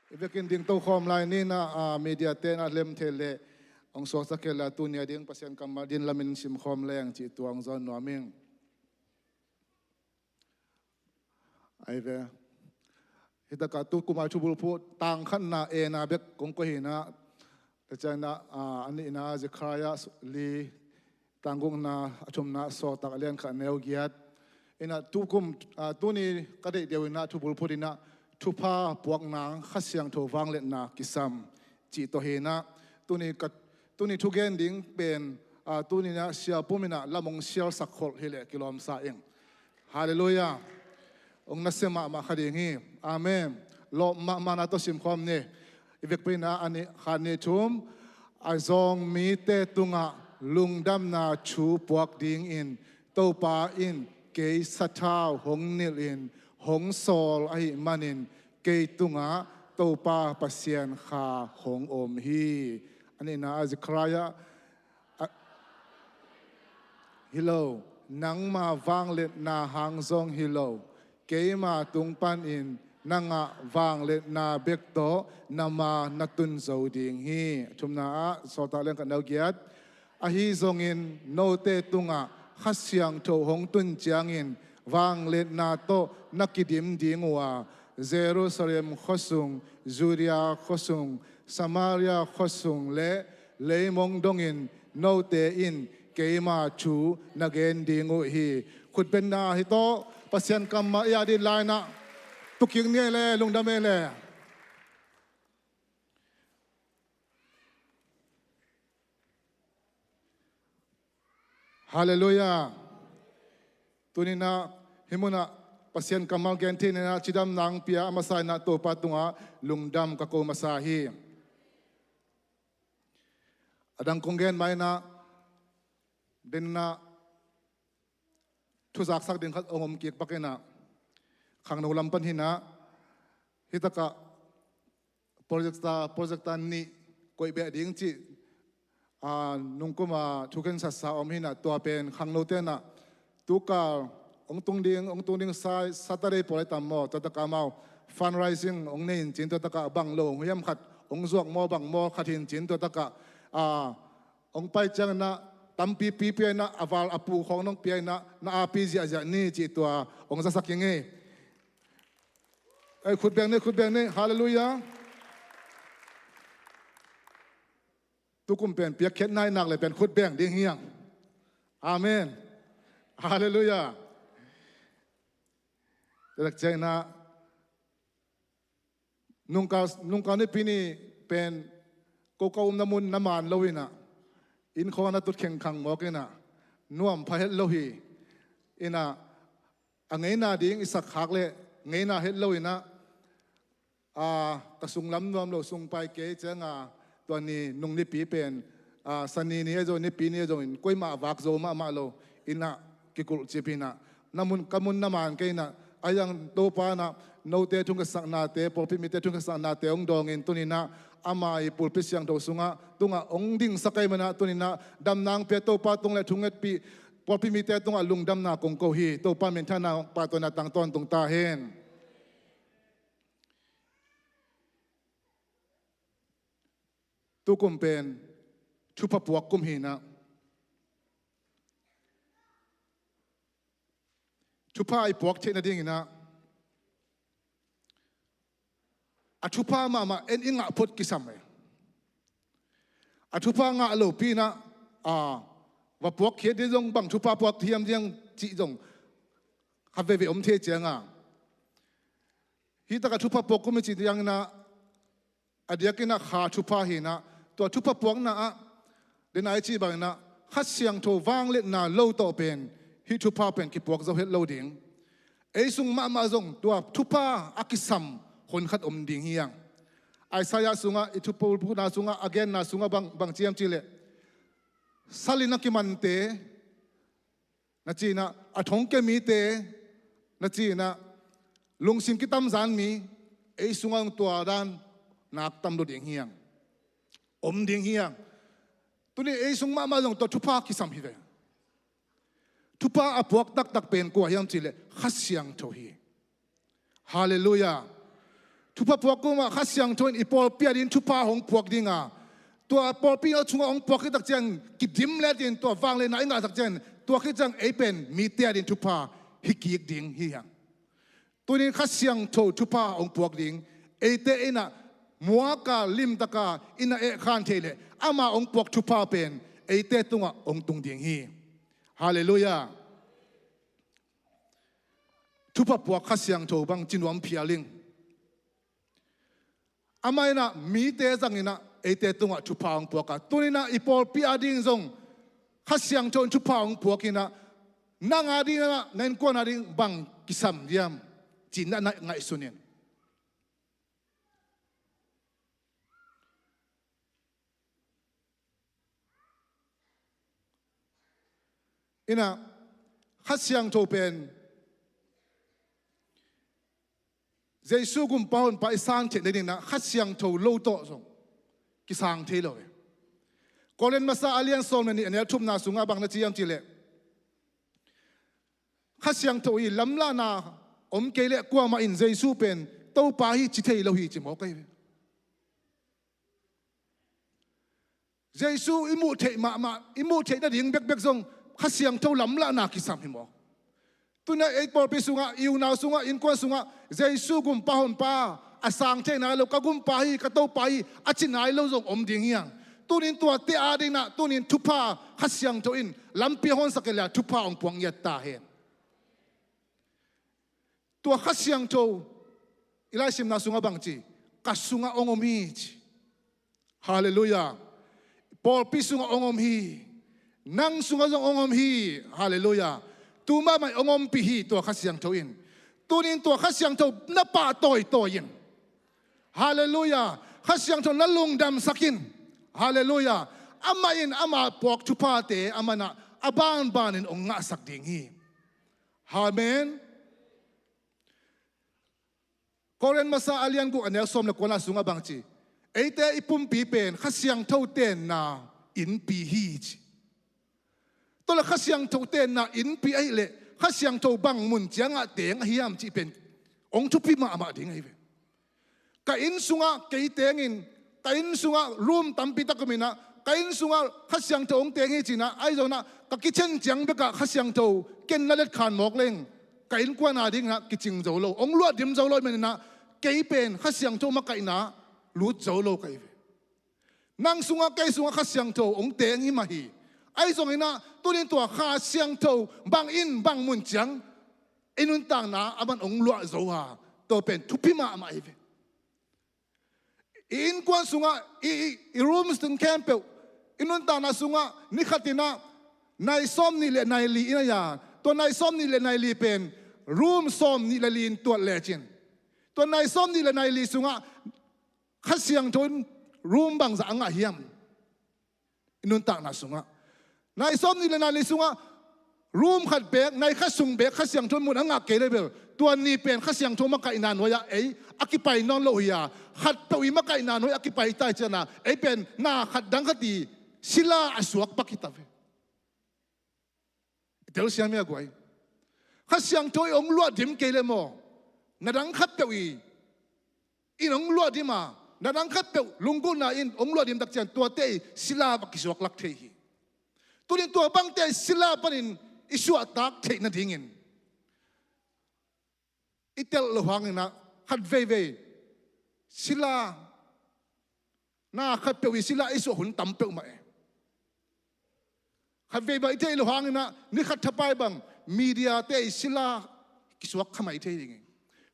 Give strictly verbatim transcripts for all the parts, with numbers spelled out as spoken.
I vekin ding tokhawm lai ni na, a, media te na lem thei leh hong suaksak kei leh tuni a ding Pasian kammal din lamin simkhawm leng cih tua hong zawn nuam ing. Ai ve. Hi takah tu kum a thubulphuh tang khatna A na bek kong koih hi na. Tua ciangin a, a nihna Zechariah li, tang gukna, a thumna Sawltak a lian khat neu giat. Inah tu kum, a, tuni ka deih deuh inah thubulphuh inah thupha puak nang Kha Siangtho vangliatna kisam cih tawh hi inah tuni ka, tuni thugen ding pen, a, tuni inah siapum inah lam hong sialsak kholh hi leh kilawm sa ing. Halleluiah. Hong nasia mahmah kha ding hi. Amen. Lawp mahmahna tawh simkhawm ni. I vekpi inah a nih, khat nih thum. A zawng mite tungah lungdamna thu puak dingin Topa in kei sathau hong nilhin hong sawl ahih manin kei tungah Topa Pasian Kha hong om hi. A nihna ah Zechariah, a, hi lo, nangma vangliatna hang zong hi lo, keima tung panin na ngah vangliatna bek tawh na ma na tun zo ding hi. A thumna ah Sawltak lian khat neu giat. Ahi zongin note tungah Kha Siangtho hong tun ciangin vangliatna tawh na kidim ding uh a, Jerusalem khuasung, Judea khuasung, Samaria khuasung le leimong dongin note in keima thu na gen ding uh hi. Khutbenna hi tawh Pasian kammal i a din lai inah tukik ni ei le, lungdam ei le. Halleluiah. Tuni inah hih munah Pasian kammal gen thei inah cidamna hong pia a masa inah Topa tungah lungdam ka ko masa hi. A dang kong gen mah inah, den inah thuzaksak ding khat hong om kik pak inah, khangno lam pan hi inah, hi takah projector, projector nih koih beh ding cih, a, nungkum a thukhensatsa om hi inah, tua pen khangnote inah tukal hong tung ding, hong tung ding sa-, Saturday pawl ai tam maw, tua takah amau fundraising hong nei in cin, tua takah bang lo hong hiam khat hong zuak maw, bang maw khat hi in cin, tua takah, a, hong pai ciang inah tampipi pia inah, a val a pu khawng nong pia inah na api ziahziah ni cih tua hong zasak ing ei. Ei, khut beng ni, khut beng ni. Halleluiah. Tukum pen piakkhiat nai nak le pen khut beng ding hi hang. Amen. Halleluiah. Tua tak ciang inah nungkal, nungkal nipi ni pen ko ka umna mun na man lo inah, inn khawng na tut khengkhang mawk inah, nuam pha het lo hi. Inah a ngeina ding i sak khak leh ngeina het lo inah, a, ka sunglam nuam lo, sung pai kei ciang a, tua ni nung nipi pen, a, Sani ni a zong, nipi ni a zong in koimah vak zo mahmah lo inah, kikulh cip inah, na mun, ka mun na man kei inah, a yang Topa inah note thungetsak nate, pawlpi mite thungetsak nate hong dawng in, tuni inah ama i pulpit siangtho sungah tungah hong dingsak ei manah, tuni inah damna hong pia Topa tung le thungetpih pawlpi mite tungah lungdamna kong ko hi. Topa minthanna hong pahtawi inah tang tawntung ta hen. Tukum pen thupha puak kum hi inah, thupha i puak theih nading inah, a thupha mahmah en i ngah phot kisam ei. A thupha ngah lopi inah, a, va puak khiat ding zong, bang thupha puak hiam ding cih zong khat veivei om thei ciang a, hi takah thupha puak kum i cih ciang inah, a diak inah kha thupha hi inah, tua thupha puakna ah, den a i cih bang inah, Kha Siangtho vangliatna lo tawh pen hih thupha pen kipuak zo het lo ding. Ei sung mahmah zong tua thupha a kisam hun khat om ding hi hang. Isaiah sungah, i thupha pulphuhna sungah, a genna sungah bang, bang ci hiam cih leh, sal in a kimante, na ci inah, a thongkia mite, na ci inah, lungsim kitamzan mi, ei sungah zong tua dan nak tam lo ding hi hang. Om ding hi hang. Tuni ei sung mahmah zong tua thupha kisam hi ve. Thupha a puak taktak pen kua hiam cih leh Kha Siangtho hi. Halleluiah. Thupha puak kumah Kha Siangtho in i pawlpi a ding thupha hong puak dinga, tua pawlpi a sungah hong puak khit tak ciang kidim letin tua vangliatna i ngah tak ciang tua khit ciang ei pen mite a ding thupha hi kik ding hi hang. Tunin Kha Siangtho thupha hong puak ding, eite innah muaka limtaka innah ehkhan thei leh ama hong puak thupha pen eite tungah hong tung ding hi. Halleluiah. Thupha puak Kha Siangtho bang ci nuam phial ing. Amah innah mite zanginnah eite tungah thupha hong puaka, tuninah i pawlpi a ding zong Kha Siangtho in thupha hong puakinnah, nang a dinginah na innkuan a ding bang kisam diam? Cinnah na ngaihsun in. Innah Kha Siangtho pen Jesu gumpa honpa i sang theih nadinginah Kha Siangtho lo tawh zong kisang thei lo hi. Korin masa a lian sawm le nih a neu thumna sungah bang na ci hiam cihleh, Kha Siangtho i lamlahna om kei leh kuamah in Jesu pen Topa hi ci thei lo hi ci mawk ahi ve. Jesu i muh theih mahmah, i muh theih nading bekbek zong Kha Siangtho lamlahna kisam hi maw? Tuna ei pawlpi sungah, i unau sungah, innkuan sungah Jesu gumpa honpa a sang thei nai lo, ka gumpa hi, ka Topa hi a ci nai lo zong om ding hiang. Tunin tuate a dinginah tunin thupha Kha Siangtho in lampi a honsak kei leh thupha hong puak ngiat ta hen. Tua Kha Siangtho i laisimna sungah bang ci, ka sungah hong om hi ci. Halleluiah. Pawlpi sungah hong om hi. Nang sungah zong hong om hi. Halleluiah. Tu mahmah hong ompih hi tua Kha Siangtho in. Tunin tua Kha Siangtho na pah tawitawi in. Halleluiah. Kha Siangtho na lungdamsak in. Halleluiah. Amah in ama puak thuphate amah innah a banbanin hong ngahsak ding hi. Amen. Korin masa a lian guk a neu sawm le kuana sungah bang ci, eite i pumpi pen Kha Siangtho tenna innpi hi ci. Tua le Kha Siangtho tenna innpi ahih leh Kha Siangtho bang mun ciangah teng ahiam cih pen hong thupi mahmah ding ahi ve. Ka inn sungah kei tengin, ka inn sungah room tampi tak om innah, ka inn sungah Kha Siangtho hong teng hi cinah, ahi zonah ka kitchen ciang bekah Kha Siangtho ken na letkhan mawk leng ka innkuan a dinginah kicing zo lo, hong luahdim zo lo ahih maninah kei pen Kha Siangtho makaihna lut zo lo ka hi ve. Nang sungah kei sungah Kha Siangtho hong teng hi mah hi. Ahi zonginah tunin tua Kha Siangtho bang inn bang mun ciang i nuntakna a man hong luah zo a, tua pen thupi mahmah hi ve. I innkuan sungah i, i, i rooms tung khempeuh i nuntakna sungah ni khatinah nai sawm nih le nai li i nei a, tua nai sawm nih le nai li pen room sawm nih le li in tuat lecin, tua nai sawm nih le nai li sungah Kha Siangtho in room bangzah a ngah hiam? I nuntakna sungah nai sawm nih le nai li sungah room khat beek, nai khat sung beek Kha Siangtho in mun a ngah kei le bel, tua ni pen Kha Siangtho makaihna nuai-ah ei a kipai nawn lo hi a, khatpeuh i makaihna nuai a kipai tai ciana ei pen na khat dang khat i sila a suak pak hi ta ve. I telsiam hi a guai. Kha Siangtho i hong luahdim kei le maw, na dang khatpeuh i in hong luahdim a, na dang khatpeuh lunggulhna in hong luahdim tak cian tuate i sila va kisuak lak thei hi. Tunin tua bangte i sila panin i suahtak theih nadingin i telh loh hanginah khat veivei sila, na khatpeuh i sila i suah hun tam peuhmah e. Khat veivei i theih loh hanginah ni khat thapai bang media te i sila kisuak kha mai thei ding hi.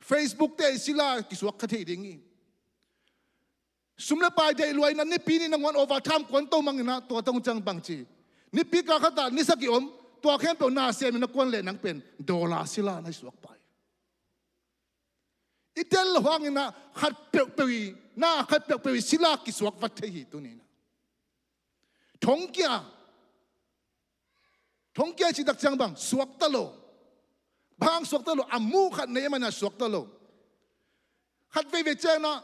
Facebook te i sila kisuak kha thei ding hi. Sum le pai deih luai inah nipi nih nanguan overtime kuan to manginah tua tong ciang bangci, nipi kal khatah ni sagih om, tua khempeuh na semin na kuan leh nang pen dollar sila na i suak pai. I tel lo hanginah khat peuhpeuh i, na khat peuhpeuh i sila kisuak vat thei hi tuninah. Thongkia, thongkia i cih tak ciang bang suakta lo. Bang suakta lo, a muh khat nei a manah suakta lo. Khat veivei cianginah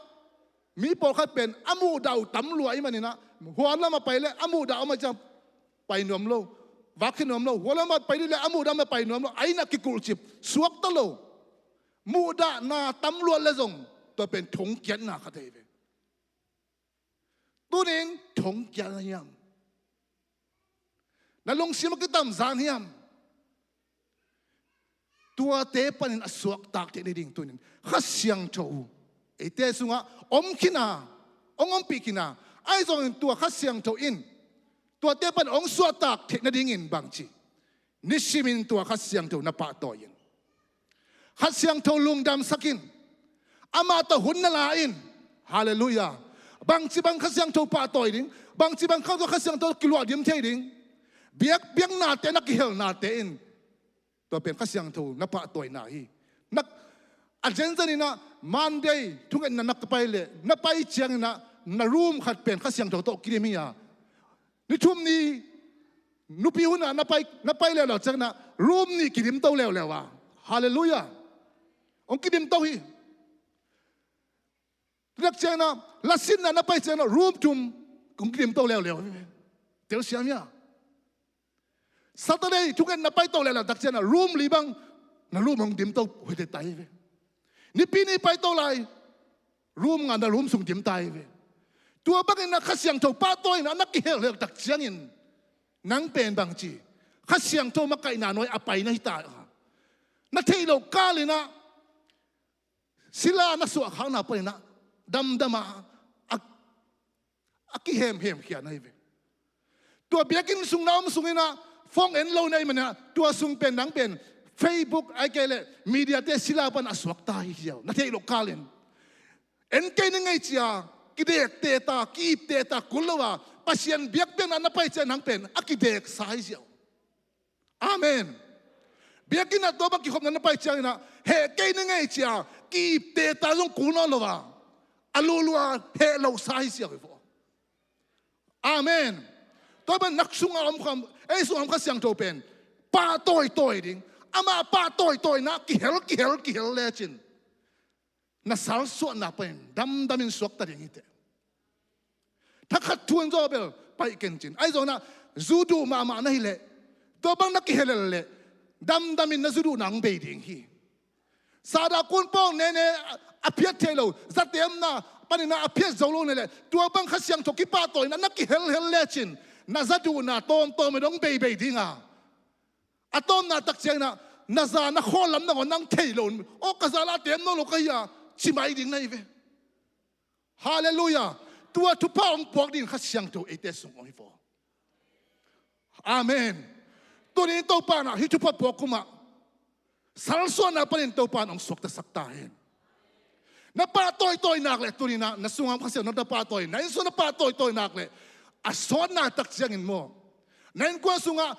mi pawlkhat pen a muhdah uh tam lua i maninah huan lamah pai le a muhdah a mah ciang pai nuam lo, vak hi nuam lo, huan lamah pai dih le a muhdah a mah pai nuam lo, a innah kikulhcip, suakta lo. Muhdahna tam luat le zong Tua pen thongkiatna khat ahi ve. Tunin thongkiat na hiam? Na lungsim a kitamzan hiam? Tuate panin a suaktak theih nading tunin Kha Siangtho eite sungah om khin a, hong ompih khin a, ahi zongin tua Kha Siangtho in tuate pan hong suahtak theih nadingin bangci, nisimin tua Kha Siangtho na pahtawi in. Kha Siangtho lungdamsak in. Amah tawh hun na la in. Halleluiah. Bangci bang Kha Siangtho pahtawi ding, bangci bang Kha, Kha Siangtho kiluahdim thei ding. Biak, biaknate na kihelnate in tua pen Kha Siangtho na pahtawina hi. Na, a zenzen inah Monday thungetna na pai leh, na pai cianginah na room khat pen Kha Siangtho tawh kidim hi a, ni thum ni nupi hunah na pai, na pai leuleu cianginah room nih kidimto leuleu a. Halleluiah. Hong kidimto hi. Tua tak cianginah lasinna na pai cianginah room thum kong kidimto leuleu. Telsiam hia? Saturday thungetna paito leuleu tak cianginah room li bang na room hong dimto hoite tai ve. Nipi ni paito lai room nga na room sung dim tai ve. Tua bangin na Kha Siangtho pahtawi inah na kihelhel tak ciangin nang pen bangci, Kha Siangtho makaihna nuai a pai na hi ta. Na theih loh kalinah sila na suahkhakna paninah damdama a, a kihemhem khia na hi ve. Tua biakinn sung na om sunginah phone en lo na hi manah tua sung pen nang pen Facebook ai kei leh mediate sila pan a suakta hi ziau. Na theih loh kalin en kei ni ngei cia kidekte ta, ki-ipte ta kul lo a, Pasian biakpiakna na pai cia nang pen a kideksa hi ziau. Amen. Biakinn ah tua bang kikhopna na pai cianginah heh kei ni ngei cia ki-ipte ta zong kul nawn lo a, a luhlua heh losa hi ziau hi vaw. Amen. Tua bang nak sungah om kham, ei sungah om Kha Siangtho pen pahtawitawi ding. Amah pahtawitawina kihel, kihel, kihel lecin na salsuahna panin damdamin suakta ding hi teh. Thakhat thu in zaw bel paih kencin ahi zonah zu duh mahmah na hileh tua bang na kihelel leh damdamin na zu duhna hong bei ding hi. Sahdah kunpawng nene a phiat thei lo, zatemna paninah a phiat zo lo na leh tua bang Kha Siangtho kipahtawina na kihelhel lecin na za duhna tawmtawm in hong beibei dinga, a tawmna tak cianginah na za na khawl lam nangawn nang thei lo in, aw ka za lah a tem nawn lo ka hi a, ci mai ding na hi ve. Halleluiah. Tua thupha hong puak ding Kha Siangtho eite sung hong hi vaw. Amen. Tunin Topa nah hih thupha puak kumah salsuahna panin Topa in hong suaktasak ta hen. Na pahtawitawi nak leh tuninah na sungah Kha Siangtho na pahtawina in sung na pahtawitawi nak leh a sawtna tak ciangin maw, na innkuan sungah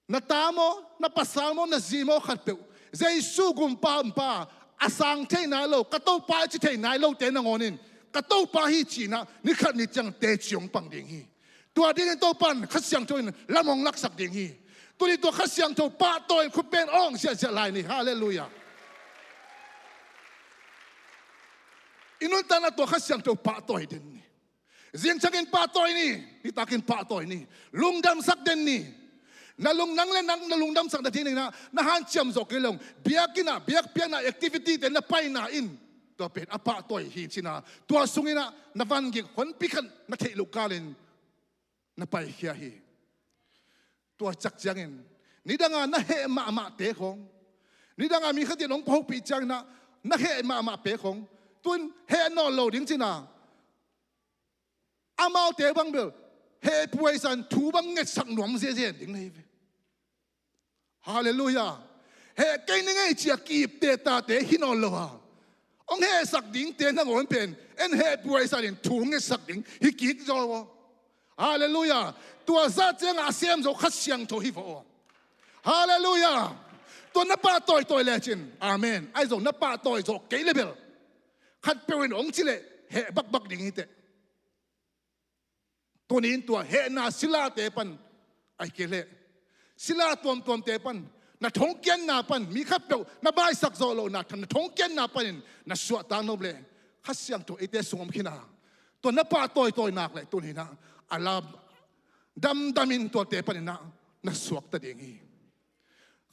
na ta maw, na pasal maw, na zi maw khatpeuh Jesu gumpa umpa a sang thei nai lo, ka Topa a ci thei nai lote nangawnin ka Topa hi cinah nikhat ni ciang teci hong pang ding hi. Tua dingin Topa in Kha Siangtho in lam hong laksak ding hi. Tuni tua Kha Siangtho pahtawi in khutben awng ziahziah lai ni. Halleluiah. I nuntakna tua Kha Siangtho pahtawi den ni. Zingsangin pahtawi ni, nitakin pahtawi ni, lungdamsak den ni. Na lung nang le nang na lungdamsak na ding na, na hanciam zawh kei lo. Biakinn ah, biakpiakna activity te na paina in tua pen a pahtawi hi cina, tua sunginah na vangik honpi khat na theih loh kalin na paikhia hi. Tua cak ciangin nidanga na heh mahmahte khong, nidanga mi khatin hong pahopih cianginah na heh mahmahte khong tun heh nawn lo ding cina, amaute bang bel hehpuai san thu bang ngetsak nuam ziahziah ding na hi ve. Halleluiah. Heh kei ni ngei cia ki-ipte tate hi nawn lo a, hong hehsak dingte nangawn pen en hehpuai sanin thu ngetsak ding hi kik zaw aw. Halleluiah. Tua zah ciangah a sem zo Kha Siangtho hi vaw aw. Halleluiah. Tua na pahtawi tawi lecin, amen, ahi zong na pahtawi zawh kei le bel khatpeuh in hong ci leh heh bakbak ding hi teh. Tunin tua hehna silate pan, ahi kei leh sila tuamtuamte pan, na thongkiatna pan, mi khatpeuh na baisak zawh lohna na thongkiatna panin na suahtak nop leh Kha Siangtho eite sung om khin a, tua na pahtawi tawi nak leh tuninah a lam damdamin tuate paninah na suakta ding hi.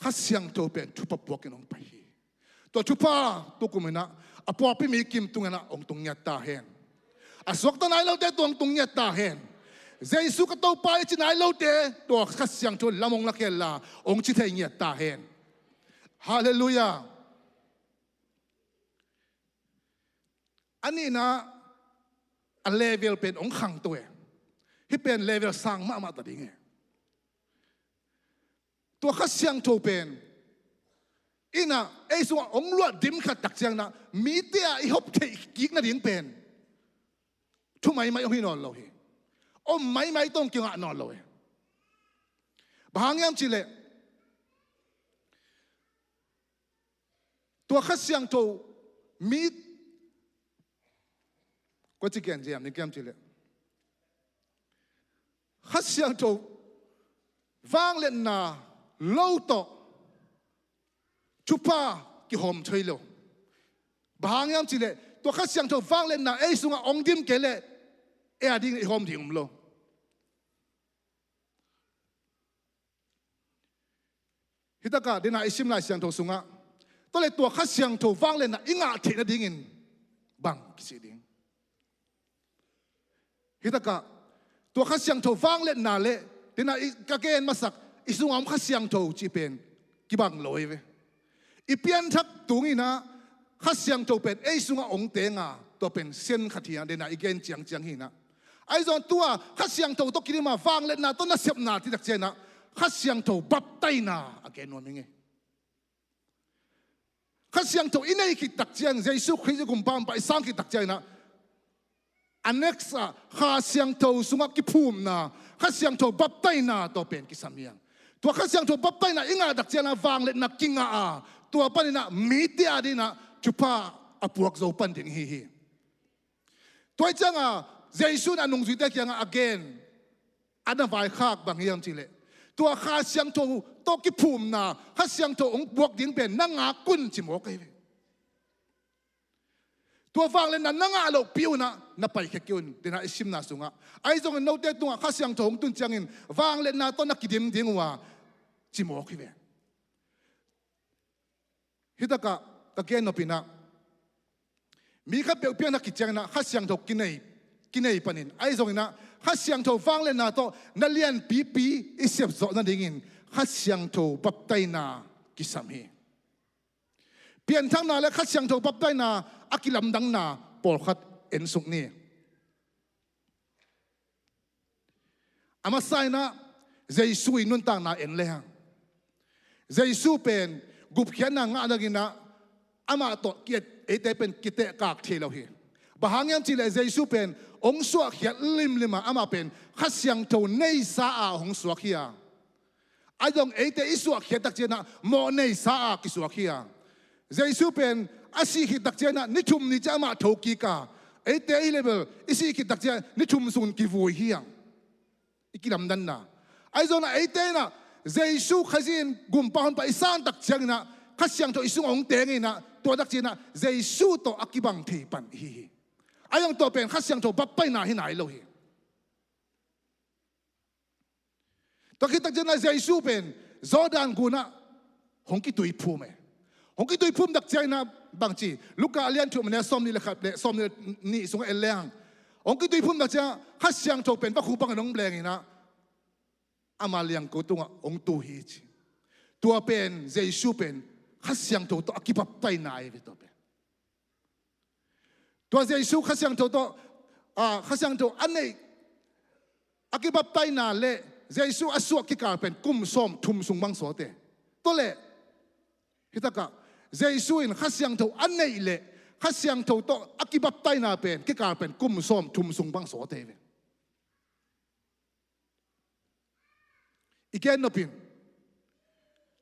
Kha Siangtho pen thupha puakin hong pai hi. Tua thupha tukuminah A puakpi mi kim tungah hong tung ngiat ta hen. A suakta nai lote tung hong tung ngiat ta hen. Jesu ka Topa i ci nai lote tua Kha Siangtho lam hong lakhia inla hong ci thei ngiat ta hen. Halleluiah. A nihna, a level pen hong khangto e. Hih pen level sang mahmah ta ding e. Tua Kha Siangtho pen in ah ei sungah hong luah dim khat tak ciangin ah mite ah i hop theih kik nading pen thu maimai hong hi nawn lo hi. Om maimai tawh hong kingah nawn lo hi. Bang hang hiam cih leh tua Kha Siangtho mi, kua ci gen ziam ni kiam cih leh Kha Siangtho vangliatna lo tawh thupha kihawm thei lo. Bang hang hiam cih leh tua Kha Siangtho vangliatna ei sungah hong dim kei leh ei a ding i hawm ding om lo. Hitakah dena i sim Lai Siangtho sungah tua le tua Kha Siangtho vangliatna i ngah theih nadingin bang kisih ding? Hitakah tua Kha Siangtho vangliatna le dena i ka gen masak i sungah om Kha Siangtho cih pen kibang lo hi ve. I pianthak tungin ah Kha Siangtho pen ei sungah hong teng a, tua pen sian khat hi a, dena i gen ciangciang hi na. Ahi zong tua Kha Siangtho tawh kidim a vangliatna tawh nasepna cih tak ciangin ah Kha Siangtho baptaina a gen nuam hi ngei. Kha Siangtho i nei khit tak ciang, Jesu Khrist i Gumpa Honpa i sang khit tak ciangin ah a next ah Kha Siangtho sungah kiphumna, Kha Siangtho baptaina tawh pen kisam hi a. Tua Kha Siangtho baptaina i ngah tak ciangin ah vangliatna kingah a, tua panin ah mite a dingin ah thupha a puak zo pan ding hi hi. Tua hi ciangin ah Jesu in a nungzuite kiangah a gen, a na vaikhak bang hiam cih leh tua Kha Siangtho tawh kiphumna, Kha Siangtho hong puak ding pen na ngak un ci mawk ahi ve. Tua vangliatna na ngah lohpi un ah na paikhia kei un, dena i simna sungah. Ahi zongin note tungah Kha Siangtho hong tun ciangin vangliatna tawh na kidim ding uh a ci mawk hi ve. Hitakah ka gen nop in ah mi khatpeuh pianthak khit ciangin ah Kha Siangtho kinei, kinei panin, ahi zongin ah Kha Siangtho vangliatna tawh na lianpipi i sepzawh nadingin Kha Siangtho baptaina kisam hi. Pianthakna le Kha Siangtho baptaina a kilamdanna pawlkhat en suk ni. A masa in ah Jesu i nuntakna en le hang, Jesu pen gupkhiatna ngah nadingin ah amah tawh ki-, eite pen kitehkak thei lo hi. Bang hang hiam cih leh Jesu pen hong suahkhiat limlim a, amah pen Kha Siangtho neisa a hong suak hi a. Ahi zong eite i suahkhiat tak ciangin ah mawh neisa a kisuak hi a. Jesu pen a sih khit tak ciangin ah ni thum ni ciang amah thokik a, eite i level i sih khit tak ciang ni thum sung kivui hi a. I kilamdanna. Ahi zongin ah eite in ah Jesu Khazih in Gumpa Honpa i san tak ciangin ah Kha Siangtho i sungah hong teng in ah tua tak ciangin ah Jesu tawh a kibang thei pan i hi hi. Ahi zong tua pen Kha Siangtho baptaina hi nai lo hi. Tua khit tak ciangin ah Jesu pen Jordan gun ah hong kituiphum e. Hong kituiphum tak ciangin ah bangci, Luka a lian thum a neu sawmnih le khat le sawmnih le nih sungah en le hang, hong kituiphum tak ciangin ah Kha Siangtho pen vakhu bangin hong leng in ah ama liangko tungah hong tu hi ci. Tua pen Jesu pen Kha Siangtho tawh a kibaptaina ahi ve tua pen. Tua Jesu Kha Siangtho tawh, ah, Kha Siangtho a neih, a kibaptaina le Jesu a suah kikal pen kum sawmthum sung bang sawt e. Tua leh hitakah Jesu in Kha Siangtho a neih le Kha Siangtho tawh a kibaptaina pen kikal pen kum sawmthum sung bang sawt e ve. I gen nop in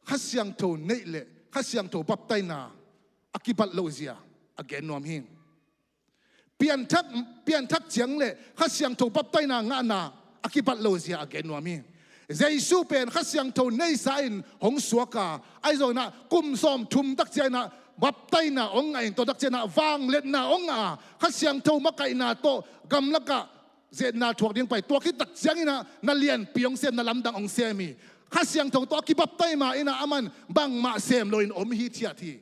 Kha Siangtho neih le Kha Siangtho baptaina a kibat lohzia a gen nuam hi. Pianthak, pianthak ciang le Kha Siangtho baptaina ngahna a kibat lohzia a gen nuam hi. Jesu pen Kha Siangtho neisa in hong suak a, ahi zongin ah kum sawmthum tak ciangin ah baptaina hong ngah in tua tak ciangin ah vangliatna hong ngah a, Kha Siangtho makaihna tawh gamlakah ze-etna thuak ding pai, tua khit tak ciangin ah na lianpi hong sem, na lamdang hong sem hi. Kha Siangtho tawh a kibaptaina in ah aman bangmah sem loin om hithiat hi.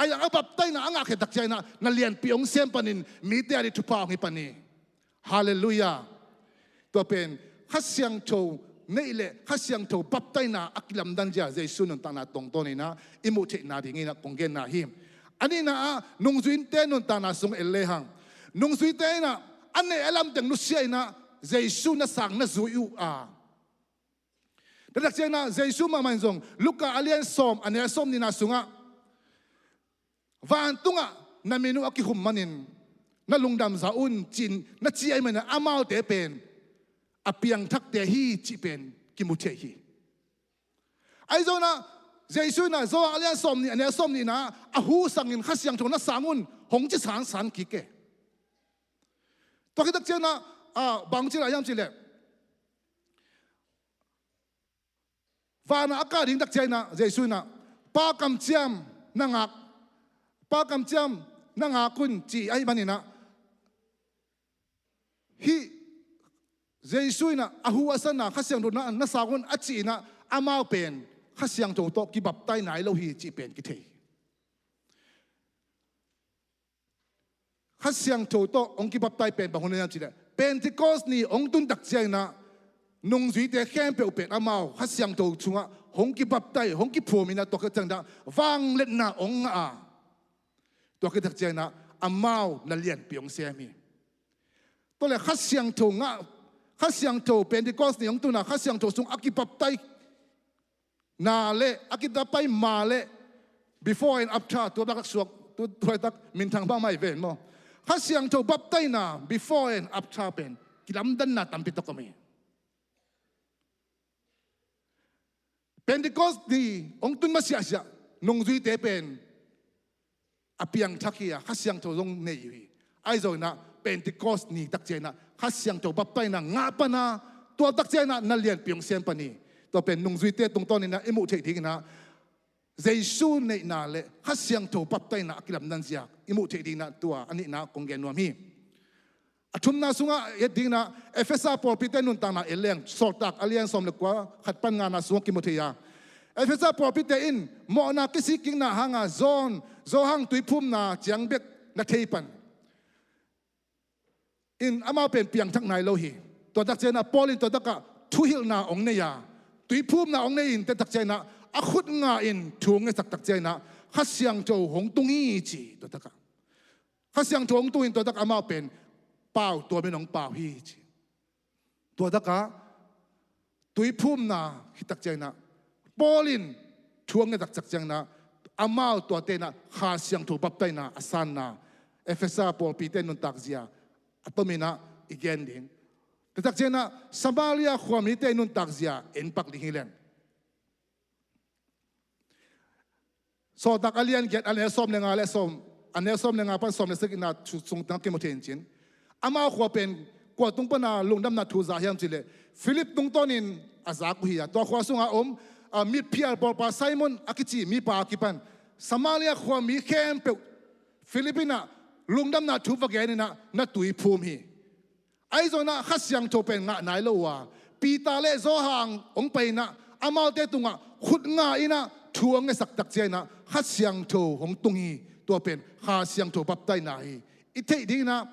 Ahi zongin a baptaina a ngahkhiat tak ciangin ah na lianpi hong sem panin mite a ding thupha hong hi pan hi. Halleluiah. Tua pen Kha Siangtho neih le Kha Siangtho baptaina a kilamdan zia Jesu nuntakna tungtawnin ah i muh theihna dingin ah kong genna hi. A nihna ah nungzuite nuntakna sung en lehang, nungzuite in ah a neih a lam teng nusia in ah Jesu na sang na zui uh a, tua tak ciangin ah Jesu mahmah in zong Luka a lian sawm a neu sawm nihna sungah, vantungah na min uh a kihum manin na lungdam zah un, ci-in na ci ahih manin ah amaute pen a piangthakte hi cih pen kimu thei hi. Ahi zongin ah Jesu in ah Johan a lian sawm nih a neu sawm nihna ah a hu sangin Kha Siangtho na sang un hong ci sansan kik e. Tua khit tak ciangin ah, ah, bang ci lai hiam cih leh, vanah a kah ding tak ciangin ah Jesu in ah, Pa kamciam na ngak, Pa kamciam na ngak un, ci ahih manin ah, hih Jesu in ah a hu a sanna Kha Siangtho na, na sang un a cih in ah amau pen Kha Siangtho tawh kibaptai nai lo hi cih pen kithei. Kha Siangtho tawh hong kibaptai pen bang hun hiam cih leh, Pentecost ni hong tun tak ciangin ah nungzuite khempeuh pen amau Kha Siangtho sungah hong kibaptai, hong kiphum in ah, tua khit ciangin ah vangliatna hong ngah a, tua khit tak ciangin ah amau na lianpi hong sem hi. Tua leh Kha Siangtho ngah, Kha Siangtho Pentecost ni hong tun a Kha Siangtho sung a kibaptai na le a kibaptai ma le before and after, tua laitak suak, tu, tua laitak minthang mahmah hi ven maw. Kha Siangtho baptaina before and after pen kilamdanna tampi tak om hi. Pentecost ni hong tun masiahsiah nungzuite pen a piangthak hi a, Kha Siangtho zong nei uh hi. Ahi zongin ah Pentecost ni tak ciangin ah Kha Siangtho baptaina ngah pan a, tua tak ciangin ah na lianpi hong sem pan hi. Tua pen nungzuite tungtawnin ah i muh theih dingin ah Jesu neihna le Kha Siangtho baptaina a kilamdan zia i muh theih dingin ah tua a nihna kong gen nuam hi. A thumna sungah et dingin ah Efesa pawlpite nuntakna en leng, Sawltak a lian sawm le kua, khat pan ngana sungah kimu thei a, Efesa pawlpite in mawhna kisik kikna hanga John, Johan tuiphumna ciang bek na thei pan in amau pen piangthak nai lo hi. Tua tak ciangin ah Paul in tua takah thuhilhna hong nei a, tuiphumna hong nei in, tua tak ciangin ah a khut nga in thu hong ngetsak tak ciangin ah Kha Siangtho hong tung hi ci. Tua takah Kha Siangtho hong tung in tua takah amau pen pau tuamin hong pau hi ci. Tua takah tuiphumna hi tak ciangin ah Paul in thu hong ngetsak ciangin ah amau tuate in ah Kha Siangtho baptaina a sanna, Efesa pawlpite nuntak zia a tomin ah i gen ding. Tua tak ciangin ah Samaria khuamite nuntak zia en pak ding hi leng. Sawltak a lian giat a neu sawm le nga le sawm, a neu sawm le nga pan sawm le sagihna thu sung tang kimu thei in cin. Amau khua pen kua tung pana lungdamna thu za hiam cih leh Philip tungtawnin a zak uh hi a, tua khua sungah om, a, mitphial pawlpa Simon a kici mipa a kipan Samaria khuami khempeuh Philip in ah lungdamna thu va gen in ah na tuiphum hi. Ahi zongin ah Kha Siangtho pen ngah nai lo uh a, Peter le Johan hong pai in ah amaute tungah khut nga in ah thu hong ngetsak tak ciangin ah Kha Siangtho hong tung hi. Tua pen Kha Siangtho baptaina hi. I theih dingin ah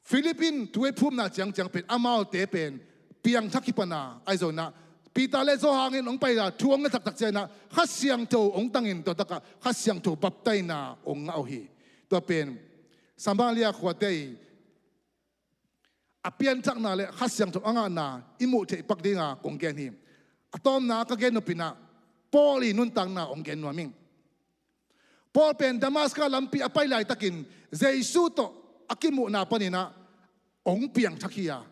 Philip in tuiphumna ciangciang pen amaute pen piangthak hi pan a, ahi zongin ah Peter le Johan in hong pai a thu hong ngetsak tak ciangin ah Kha Siangtho hong tangin tua takah Kha Siangtho baptaina hong ngah uh hi. Tua pen Samaria khuate i a pianthakna le Kha Siangtho a ngahna i muh theih pak dinga kong gen hi. A tawpna ka gen nop in ah Paul i nuntakna hong gen nuam ing. Paul pen Damaska lampi a pai laitakin Jesu tawh a kimuhna panin ah hong piangthak hi a,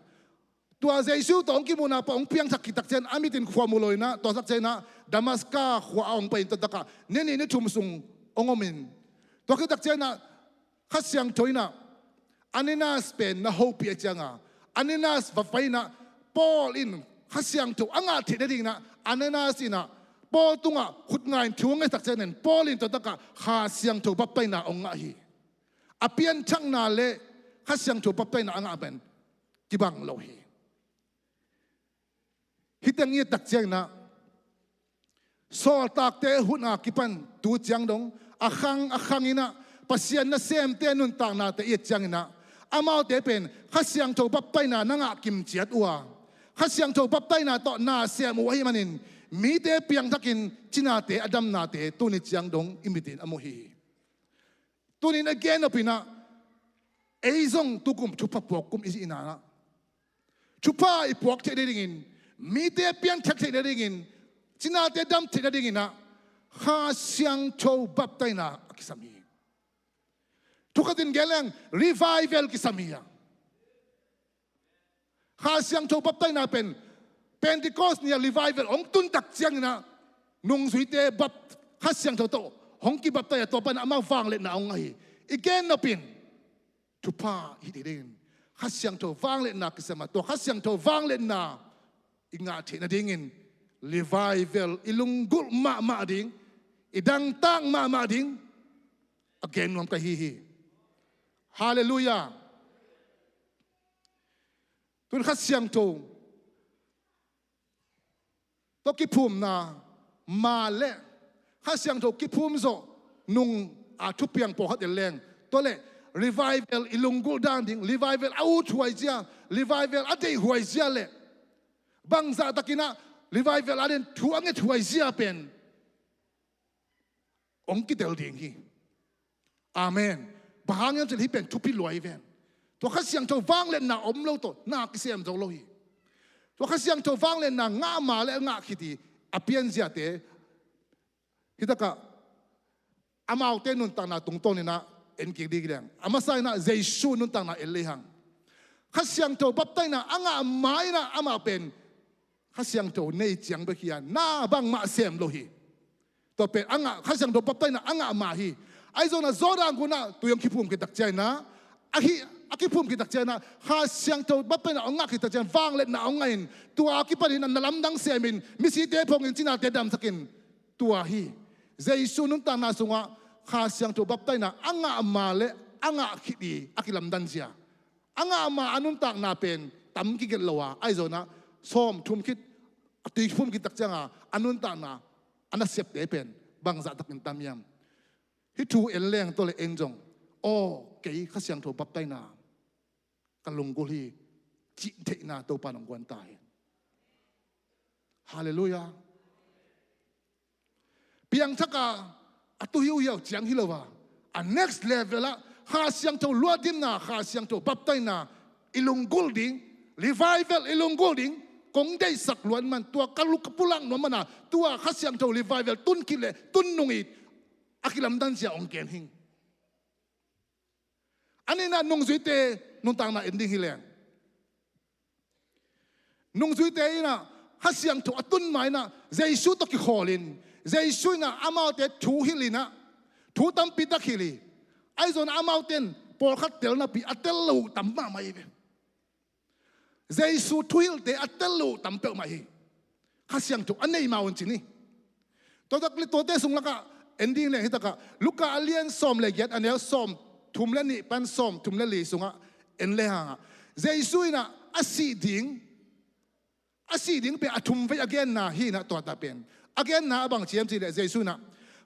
tua Jesu tawh hong kimuhna pan hong piangthak khit tak ciang a mitin khua mu lo in ah, tua tak ciang ah Damaska khua a hong pai in tua takah ni nih ni thum sung hong om in, tua khit tak ciang ah Kha Siangtho in ah Ananias pen na hopih a cianga, Ananias va pai in ah Paul in Kha Siangtho a ngah theih nadingin ah Ananias in ah Paul tungah khut nga in thu hong ngetsak ciangin Paul in tua takah Kha Siangtho baptaina hong ngah hi. A pianthakna le Kha Siangtho baptaina a ngah pen kibang lo hi. Hih teng i et tak ciangin ah Sawltakte hun a kipan tu ciang dong a khang a khang in ah Pasian nasemte nuntaknate i et ciangin ah amaute pen Kha Siangtho baptaina na ngah kimciat uh a, Kha Siangtho baptaina tawh na sem uh ahih manin mite piangthakin cinate a damnate tuni ciang dong i mitin a mu hi. Tunin a gen nopin ah ei zong tukum thupha puak kum i hihna ah thupha i puak theih nadingin, mite piangthak theih nadingin, cinate dam theih nadingin ah Kha Siangtho baptaina a kisam hi. Thu khatin gen leng revival kisam hi a. Kha Siangtho baptaina pen Pentecost ni a revival hong tun tak ciangin ah nungzuite bap Kha Siangtho tawh hong kibaptai a, tua pan amau vangliatna hong ngah hi. I gen nopin thupha i hih theih dingin Kha Siangtho vangliatna kisam a, tua Kha Siangtho vangliatna i ngah theih nadingin revival i lunggulh mahmah ding, i dangtak mahmah ding a gen nuam ka hi hi. Halleluiah. Tun Kha Siangtho tawh kiphumna ma le Kha Siangtho kiphum zawh nung a thupiang pawlkhat en leng, tua le revival i lunggulh dan ding, revival a ut huai zia, revival a deih huai zia le bangzah takin ah revival a den thu a nget huai zia pen hong kitel ding hi. Amen. Bang hang hiam cih leh hih pen thupi lua hi ven. Tua Kha Siangtho vangliatna om lo tawh na kisem zo lo hi. Tua Kha Siangtho vangliatna ngah ma le a ngah khit hi. A pianziate hi takah amaute nuntakna tungtawnin ah en kik ding hi leng, a masa in ah Jesu nuntakna en lehang Kha Siangtho baptaina a ngah ma in ah amah pen Kha Siangtho nei ciang bek hi a, na bangmah sem lo hi. Tua pen a ngah, Kha Siangtho baptaina a ngah ma hi. Ahi zongin ah Jordan gun ah tui hong kiphum khit tak ciangin ah, a hi, a kiphum khit tak ciangin ah Kha Siangtho baptaina hong ngah khit tak ciangin vangliatna hong ngah in, tua a kipanin a na lamdang semin, misite phongin, cinate damsakin, tua hi. Jesu nuntakna sungah Kha Siangtho baptaina a ngah ma le a ngah khit hi a kilamdan zia. A ngah ma a nuntakna pen tam kigelh lo a, ahi zongin ah sawm thum khit, a tui phum khit tak cianga a nuntakna a nasepte pen bangzah takin tam hiam? Hih thu en leng tua le eng zong, aw, kei Kha Siangtho baptaina ka lunggulh hi, cih theihna Topa in hong guan ta hen. Halleluiah. Piangthak a, a tu hiuhiau ciang hi lo a, a next level ah Kha Siangtho luahdimna, Kha Siangtho baptaina i lunggulh ding, revival i lunggulh ding kong deihsak luat man, tua ka lung ka pulak nuam man a, tua Kha Siangtho revival tun khit le tun nung i a kilamdan zia hong gen hing. A nihna, nungzuite nuntakna en ding hi leng, nungzuite in ah Kha Siangtho a tun ma in ah Jesu tawh kikhawlin, Jesu in ah amaute thu hilh in ah, thu tampi tak hilh hi. Ahi zongin ah amaute in pawlkhat tel napi a tel lo uh tam mahmah hi ve. Jesu thuhilhte a tel lo uh tam peuhmah hi. Kha Siangtho a nei ma un ci ni. Tua tak le tuate sung lakah en ding leng hi takah Luka a lian sawm le giat, a neu sawm thum le nih pan sawm thum le li sungah en le hangah Jesu in ah a sih ding, a sih ding pen a thum vei a genna hi in ah, tua ta pen a genna a bang ci hiam cih leh Jesu in ah,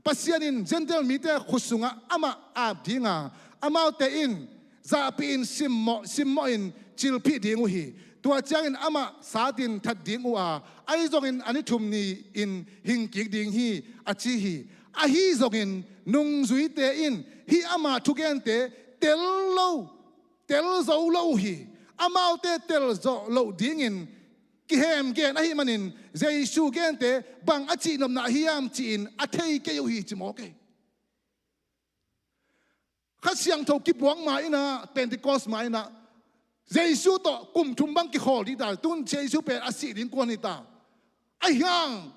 Pasian in Gentile mite khut sungah amah ap ding a, amaute in zahpih in simmawh, simmawh in cilphih ding uh hi. Tua ciangin amah satin that ding uh a, ahi zongin a ni thum ni-in hing kik ding hi, a ci hi. Ahi zongin nungzuite in hih ama thugente tel lo, tel zo lo uh hi. Amaute tel zawh loh dingin kihem gen ahih manin Jesu gente bang a cihnopna hiam ci-in a thei kei uh hi, ci mawk hi. Kha Siangtho kibuak ma in ah, Pentecost ma in ah Jesu tawh kum thum bang kikhawl ding ta, tun Jesu pen a sih ding kuan hi ta. Ahi hang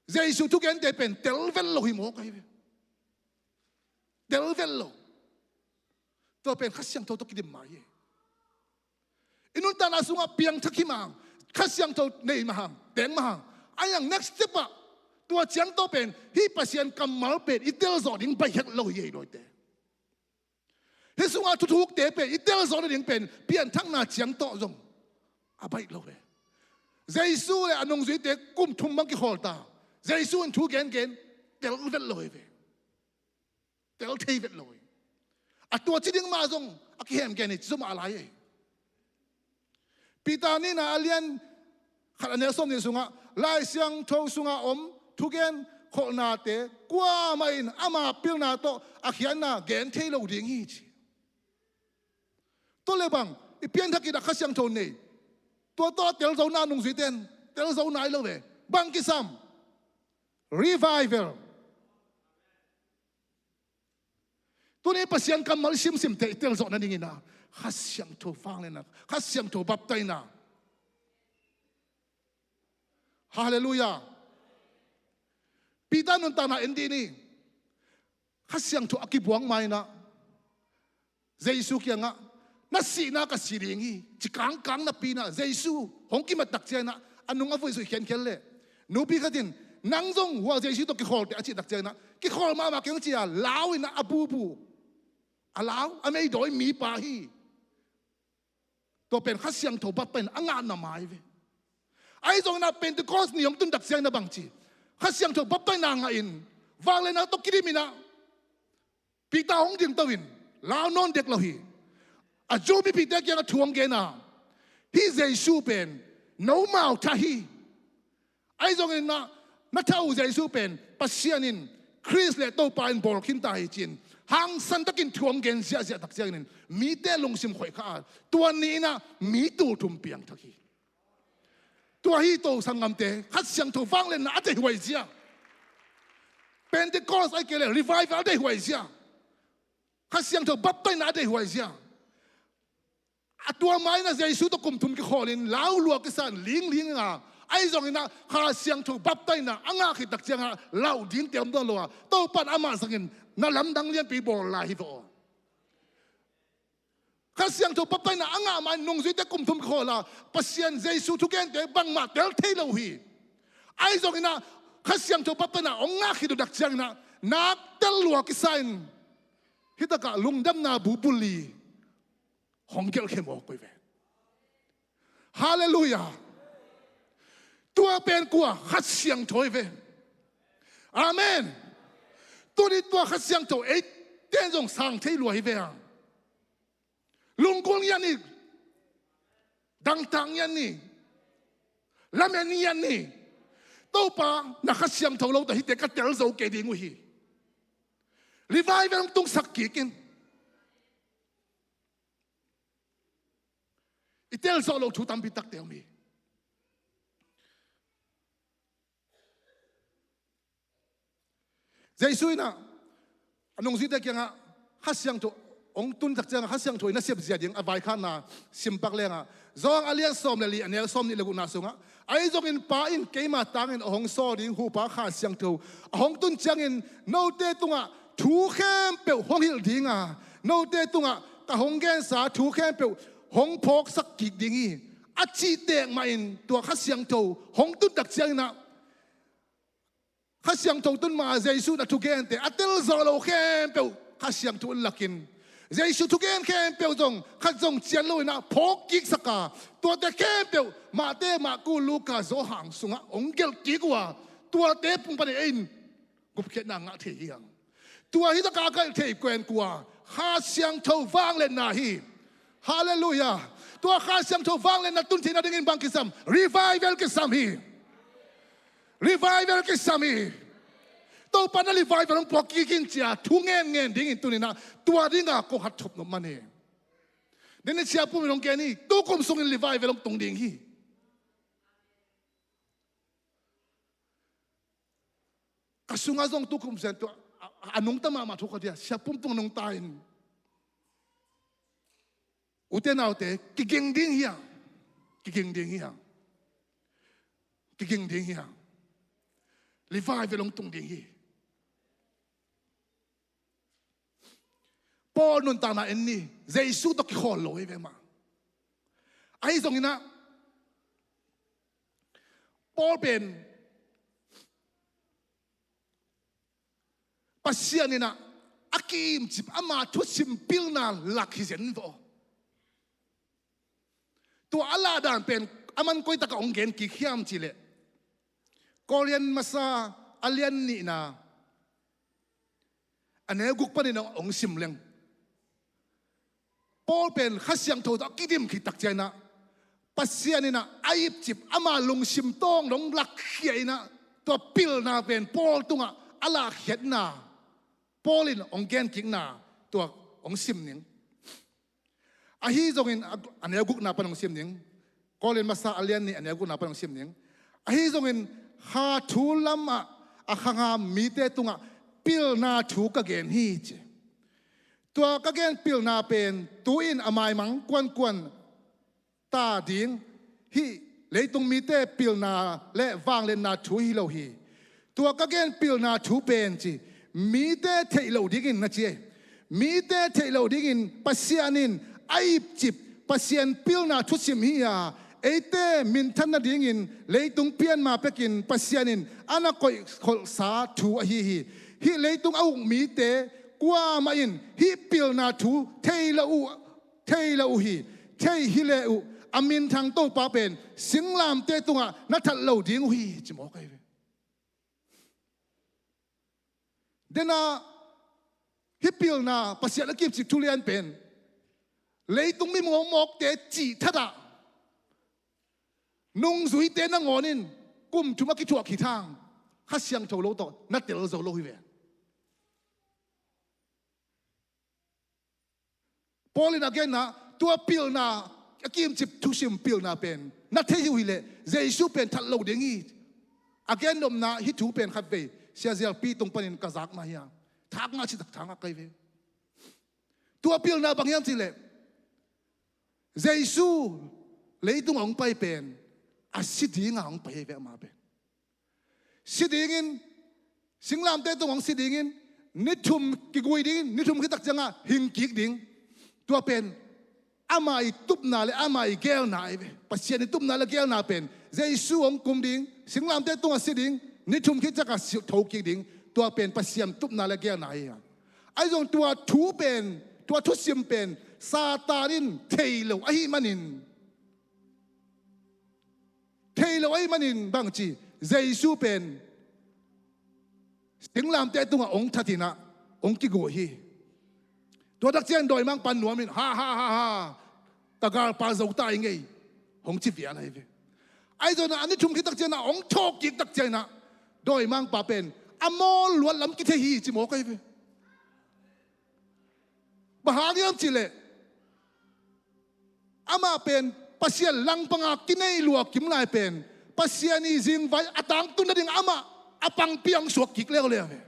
Jesu thugente pen tel vet lo hi mawk ahi ve. Tel vet lo. Tua pen Kha Siangtho tawh kidim ma hi. I nuntakna sungah piangthak hi mah hang, Kha Siangtho nei mah hang, teng mah hang, ahi hang next step ah tua ciang tawh pen hih Pasian kammal pen i tel zawh ding baih het lo hi ei lawite. Hih sungah thuthukte pen i tel zawh nading pen pianthakna ciang tawh zong a baih lo ve. Jesu le a nungzuite kum thum bang kikhawl ta, Jesu in thu gengen tel vet lo hi ve. Tel thei vet lo hi. A tua ci ding mah zong a kihem gen hi, ci zong mah a lai hi. Peter nihna a lian khat a neu sawm nih sungah Lai Siangtho sungah om thugen kholhnate kuamah in ama pilna tawh a khiatna gen thei lo ding hi ci. Tua le bang i pianthak in a Kha Siangtho nei, tua tawh a telzona nungzuite in telzo nai lo ve. Bang kisam? Revival. Tuni Pasian kammal i simsimte i telzawh nadingin a Kha Siangtho vangliatna, Kha Siangtho baptaina. Halleluiah. Peter nuntakna en dih ni. Kha Siangtho a kibuang ma-in a Jesu kiangah, na sihna ka si ding hi, ci kangkang napi-in a Jesu hong kimat tak ciangin a, a nung a vuihzuih khiankhian leh nupi khat in, nang zong hua Jesu tawh kikhawl teh a cih tak ciangin a, kikhawl mahmah keng ci a, lau in a, a bubu, a lau a meidawi mipa hi. Tua pen Kha Siangtho baptaina a ngahna mai ve. Ahi zongin a Pentecost ni hong tun tak ciangin a bang ci, Kha Siangtho baptaina ngah in vangliatna tawh kidim in a, Peter hong dingto in lau nawn dek lo hi. A Jew mipite kiangah thu hong gen a, hih Jesu pen nomau tha hi. Ahi zongin a, na tha uh Jesu pen Pasian in Khrist le Topa in bawl khin ta hi ci-in hangsan takin thu hong gen ziahziah tak ciangin mite lungsim khoih kha a, tua ni-in a mi tul thum piangthak hi. Tua hi, to sanggamte, Kha Siangtho vangliatna a deihhuai zia, Pentecost ahih kei leh revival a deihhuai zia, Kha Siangtho baptaina a deihhuai zia. A tua ma-in a Jesu tawh kum thum kikhawlin lau lua kisa in lingling a, ahi zongin a Kha Siangtho baptaina a ngah khit tak ciangin a lau dingte om tuan lo a, Topa in amah zangin na lamdang lianpi bawl lai hi vaw. Kha Siangtho baptaina a ngah ma-in nungzuite kum thum kikhawl a, Pasian Jesu thugente bangmah tel thei lo hi. Ahi zongin a Kha Siangtho baptaina hong ngah khit uh tak ciangin a nak tel lua kisa in hih takah lungdamna bu buli hong gelhkhe mawk uh hi ve. Halleluiah. Tua pen kua? Kha Siangtho hi ve. Amen. Tuni tua Kha Siangtho eite in zong sang thei lua hi ve a. Lunggulh ngiat ni, dangtak ngiat ni, lamen ngiat ni. Topa, na Kha Siangtho lo ta hite ka tel zo kei ding uh hi. Revival hong tungsak kik in. I tel zawh loh thu tampi takte om hi. Jesu in a, a nungzuite kiangah Kha Siangtho hong tun tak ciangah Kha Siangtho in a sepzia ding a vaikhatna simpak lengah, Johan a lian sawm le li, a neu sawm nih le gukna sungah, ahi zongin Pa in keima tangin a hong sawl ding Huhpa Kha Siangtho a hong tun ciangin note tungah thu khempeuh hong hilh ding a, note tungah ka hong gensa thu khempeuh hong phawksak kik ding hi, a cih tek mahin tua Kha Siangtho hong tun tak ciangin a, Kha Siangtho tun ma-a Jesu in a thugente a tel zawh lo khempeuh Kha Siangtho in lakin, Jesu thugen khempeuh zong khat zong cian lo in a phawk kiksak a, tuate khempeuh Mate, Marku, Luka, Johan sungah hong gelh kik uh a, tuate pung panin ei in gupkhiatna ngah thei hi hang. Tua hi taka a kaih thei kua pen kua? Kha Siangtho vangliatna hi. Halleluiah. Tua Kha Siangtho vangliatna tun theihna dingin bang kisam? Revival kisam hi. Revival kisam hi. Topa in a revival hong puak kik in ci-a thu ngen ngen dingin tuni-in a tua dinga kong hat thop nop man hi. Tua ni-in Sia Pum in hong gen hi, tu kum sungin revival hong tung ding hi. Ka sungah zong tu kum sung tua a, a, a nungta mahmah thu khat hi a, Sia Pum tung nungta in, ute naute, kiging ding hi a, kiging ding hi a, kiging ding hi a. Revival hong tung ding hi. Paul nuntakna en ni, Jesu tawh kikhawl lo hi ve mah. Ahi zongin a, Paul pen Pasian in a, a kiimcip ama thusim pilna lak hi zen vaw. Tua a lahdan pen aman koi takah hong gen kik hiam cih leh, Korin masa a lian nihna, a neu guk panin hong sim leng. Paul pen Kha Siangtho tawh a kidim khit tak ciangin ah, Pasian in ah a ipcip ama lungsim tawng dong lakkhia in ah, tua pilna pen Paul tungah a lahkhiatna, Paul in hong genkikna, tua hong sim ning. Ahi zongin a, a neu gukna pan hong sim ning. Korin masa a lian nih a neu gukna pan hong sim ning. Ahi zongin kha thu lamah a khangam mite tungah pilna thu ka gen hi ci. Tua ka gen pilna pen tu-in a maimang kuankuan ta ding, hih leitung mite pilna le vangliatna thu hi lo hi. Tua ka gen pilna thu pen ci, mite theih loh dingin na ci ei. Mite theih loh dingin Pasian in a ipcip, Pasian pilna thusim hi a, eite minthan nadingin leitung pian ma pekin Pasian in a na koihkholhsa thu ahi hi. Hih leitung a uk mite kuamah in hih pilna thu thei lo uh, thei lo uh hi. Thei hi le uh, a minthang Topa pen singlamteh tungah na that lo ding uh hi, ci mawk ahi ve. Dena hih pilna Pasian a kipcip thulian pen leitung mi mawkmawkte cih thatah nungzuite nangawn in kum thum a kithuah khit hang Kha Siangtho lo tawh na tel zo lo hi ve. Paul in a genna, tua pilna, a kimcip thusim pilna pen na thei uh hileh Jesu pen that lo ding hi. A gennopna hih thu pen khatvei Sia Zialpi tung panin ka zak mah hi a, thak ngah citak thak ngah kai ve. Tua pilna bang hiam cihleh Jesu leitung a hong pai pen a si dinga hong pai hi ve, amah pen si dingin, singlamteh tung hong si dingin, ni thum kigui dingin, ni thum khit tak ciangah hing kik ding. Tua pen amah i tupna le amah i geelna ahi ve. Pasian i tupna le geelna pen Jesu hong kum ding, singlamteh tungah si ding, ni thum khit ciangah si, tho kik ding. Tua pen Pasian tupna le geelna ahi a. Ahi zong tua thu pen, tua thusim pen Satan in thei lo ahih manin, thei lo ahih manin bangci, Jesu pen singlamteh tungah hong thatinah hong kiguh hi. Tua tak ciang dawimangpa nuamin, ha ha ha ha, ka galpa zo ta i ngei, hong ci vial ahi ve. Ahi zongin a ni thum khit tak ciangah hong thawh kik tak ciangah dawimangpa pen a mawl luat lam kithei hi ci mawk ahi ve. Bang hang hiam cihleh amah pen Pasian langpanga kinei lua kim lai pen Pasian i zingvai a tangtung nading amah a pangpi hong suak kik leuleu hi.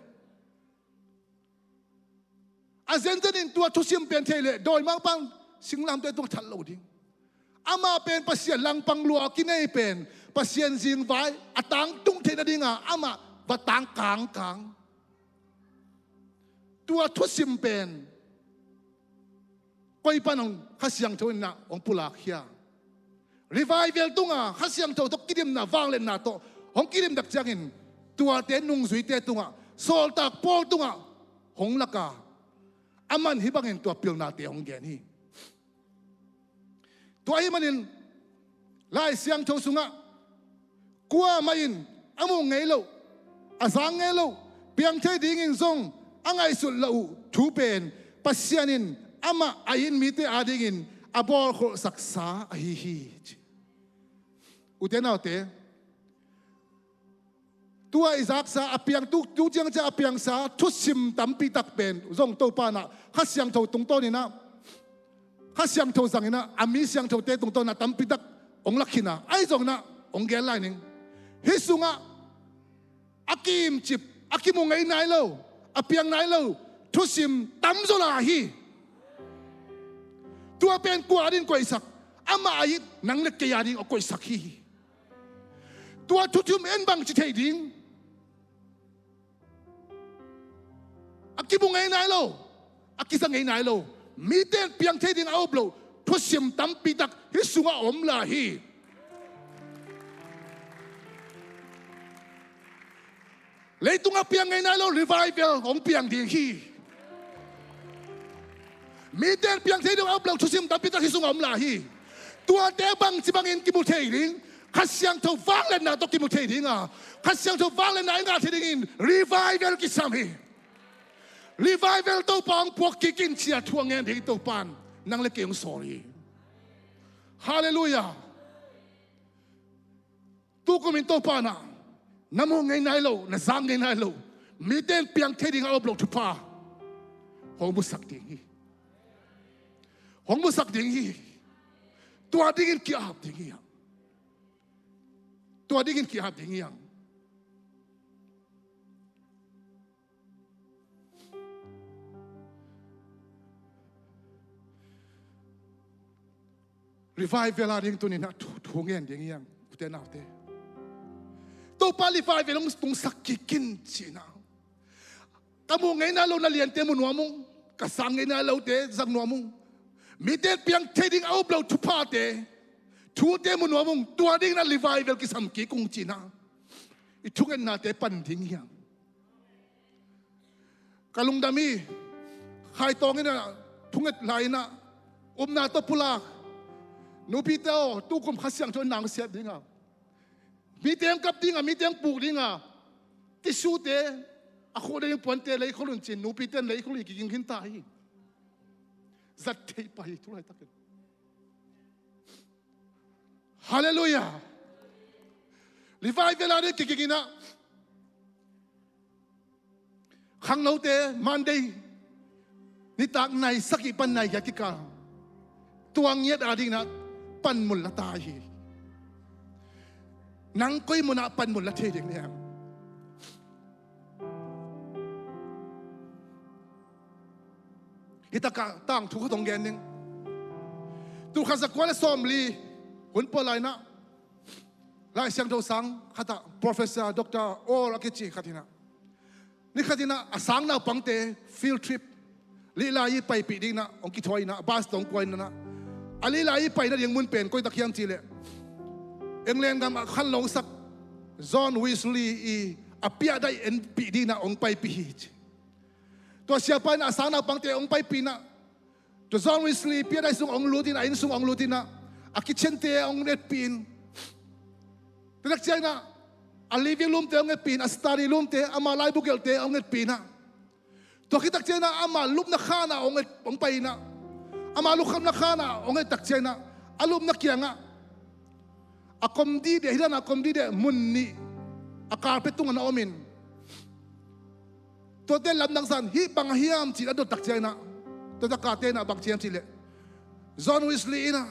A zenzenin tua thusim pen thei leh dawimangpa singlamteh tungah that lo ding. Amah pen Pasian langpang lua kinei pen Pasian zingvai a tangtung theih nadinga amah va tang kangkang. Tua thusim pen koi pan hong Kha Siangtho in ah hong pulak hia? Revival tunga Kha Siangtho tawh kidimna, vangliatna tawh hong kidim tak ciangin tuate nungzuite tungah, sawltak Paul tungah hong lak a, aman hih bangin tua pilnate hong gen hi. Tua ahih manin Lai Siangtho sungah kuamah in a muh ngei loh, a zang ngei loh, piang thei dingin zong a ngaihsut loh uh thu pen Pasian in amah a it mite adingin a bawlkholhsaksa ahi hi. Ute naute, tua i zaksa a piang, tu, tu ciang ciang a piangsa thusim tampi tak pen zong Topa in ah Kha Siangtho tungtawnin ah, Kha Siangtho zangin ah, a mi siangthote tungtawnin ah tampi tak hong lakhin a, ahi zongin ah hong gel lai ning. Hih sungah a kiimcip, a kimu ngei nai lo, a piang nai lo thusim tamzaw lai hi. Tua pen kua adingin koihsak? Amah a it nang le kei adingin a koihsak hi. Tua thusim en bangci thei ding? A kimu ngei nai lo, a kiza ngei nai lo, mite in piang thei ding a up loh thusim tampi tak hih sungah om lai hi. Leitungah piang ngei nai lo revival hong piang ding hi. Mite in piang thei ding a up loh thusim tampi tak hih sungah om lai hi. Tuate bangci bangin kimu thei ding? Kha Siangtho vangliatna tawh kimu thei ding a, Kha Siangtho vangliatna i ngah thei dingin revival kisam hi. Revival Topa hong puak kik in ci-a thu a ngen ding Topa in nang le kei hong sawl hi. Halleluiah. Tukum in Topa in ah na mu ngei nai lo, na zak ngei nai lo, mite in piang thei ding a up lo thupha hong musak ding hi. Hong musak ding hi. Tua dingin ki-ap ding hi hang. Tua dingin ki-ap ding hi hang. Revival a ding tuni-in ah thu, thu ngen ding hi hang, ute naute. Topa revival hong tungsak kik in ci-in ah. Ka mu ngei nai lo na liante mu nuam ung, ka zak ngei nai lote zak nuam ung. Mite piang thei ding a up lo thuphate, thute mu nuam ung, tua dingin ah revival kisam kik ung ci-in ah. I thungennate pan ding hi hang. Ka lungdam hi, Khaitawng in ah, thunget lai in ah, upna tawh pulak. Nupite aw, tukum Kha Siangtho in nang siat ding a, mite hong kap ding a, mite hong puk ding a, tissue-te, a khuh ding puante leikhol un ci-in, nupite in leikhol hi, kiging khin ta hi. Zat thei pah hi, tu laitakin. Halleluiah. Revival a ding kiging in ah, khangnote Monday nitak nai sagih pan nai giat kikal, tua ngiat a dingin ah panmun la ta hi. Nang koi munah panmun la thei ding na hiam? Hih takah tangthu khat hong gen ning. Tulkhat zakua le sawmli hun pawl lai-in ah, Lai Siangtho sang khatah Professor Doctor Orr a kici khat in ah, ni khat in ah a sang naupangte field trip, lihlai i paipih dingin ah hong kithuah in ah, bus tawh hong kuan in ah, a lihlai i paina ding mun pen koi tak hiam cih leh, England gam a khanlawng sak John Wesley i a piahdaih enpih dingin ah hong paipih hi ci. Tua siapa in ah a sang naupangte hong paipih in ah, tua John Wesley piahdaih sung hong lut in, a inn sung hong lut in ah, a kitchen-te hong etpih in, tua tak ciangin ah a living room-te hong etpih in, a study room-te, ama laibu gelhte hong etpih in ah, tua khit tak ciangin ah ama lupna khan ah hong et, hong pai in ah, ama lupna khan ah hong et tak ciangin ah, a lupna kiangah a kom dide, hih dan a kom dide mun nih a carpet tungah na om in, tuate lamdang zah in, hih bang a hiam ci-in a dot tak ciangin ah, tua tak a te in ah bang ci hiam cih leh, John Wesley in ah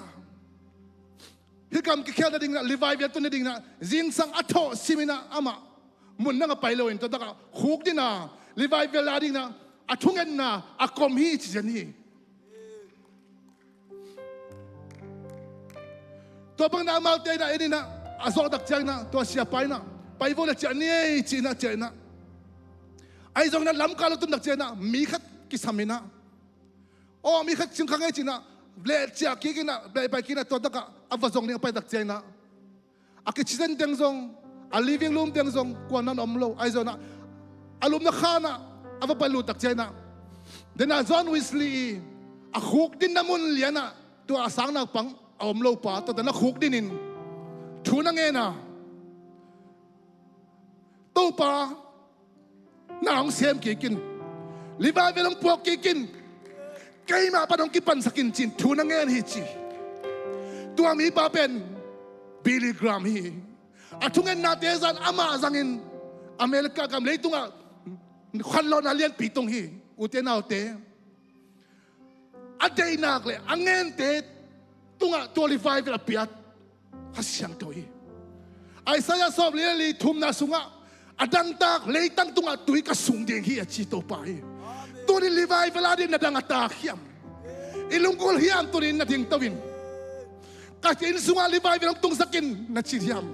hih gam kikhialna dingin ah, revival tunna dingin ah, zingsang a thawh sim in ah amah mun dang a pai lo in, tua tak a khukdin a, revival a dingin ah a thungetna a kom hi ci zen hi. Tua bangin ah amaute in ah, en in ah, a zawh tak ciangin ah, tua siapa in ah, pai vo le ciah ni ei ci-in ah ciah in ah, ahi zongin ah lamkal a tun tak ciangin ah mi khat kisam in ah, aw, mi khat cing kha ngei ci-in ah, leh ciah kik in ah, leh pai kik in ah, tua tak ah a va zong ding a pai tak ciangin ah, a kitchen teng zong, a living room teng zong kuaman om lo. Ahi zongin ah a lupna khan ah a va pai lut tak ciangin ah, den ah John Wesley i a khukdinna mun lian ah tua a sang naupang a om lo pa, tua dan a khukdin in thu na ngen a, Topa, na hong sem kik in, revival hong puak kik in, keimah pan hong kipansak in ci-in thu na ngen hi ci. Tua mipa pen Billy Graham hi. A thungennate zah in amah zangin America gam leitungah khanlawhna lianpi tong hi, ute naute. A deihnak le a ngente tungah tua revival a piat Kha Siangtho hi. Isaiah sawmli le li thumna sungah, a dangtak leitang tungah tui ka sung ding hi a ci Topa hi. Tuni revival a ding na dang a tak hiam? I lunggulh hiam? Tuni na dingto in, ka inn sungah revival hong tungsak in na ci hiam?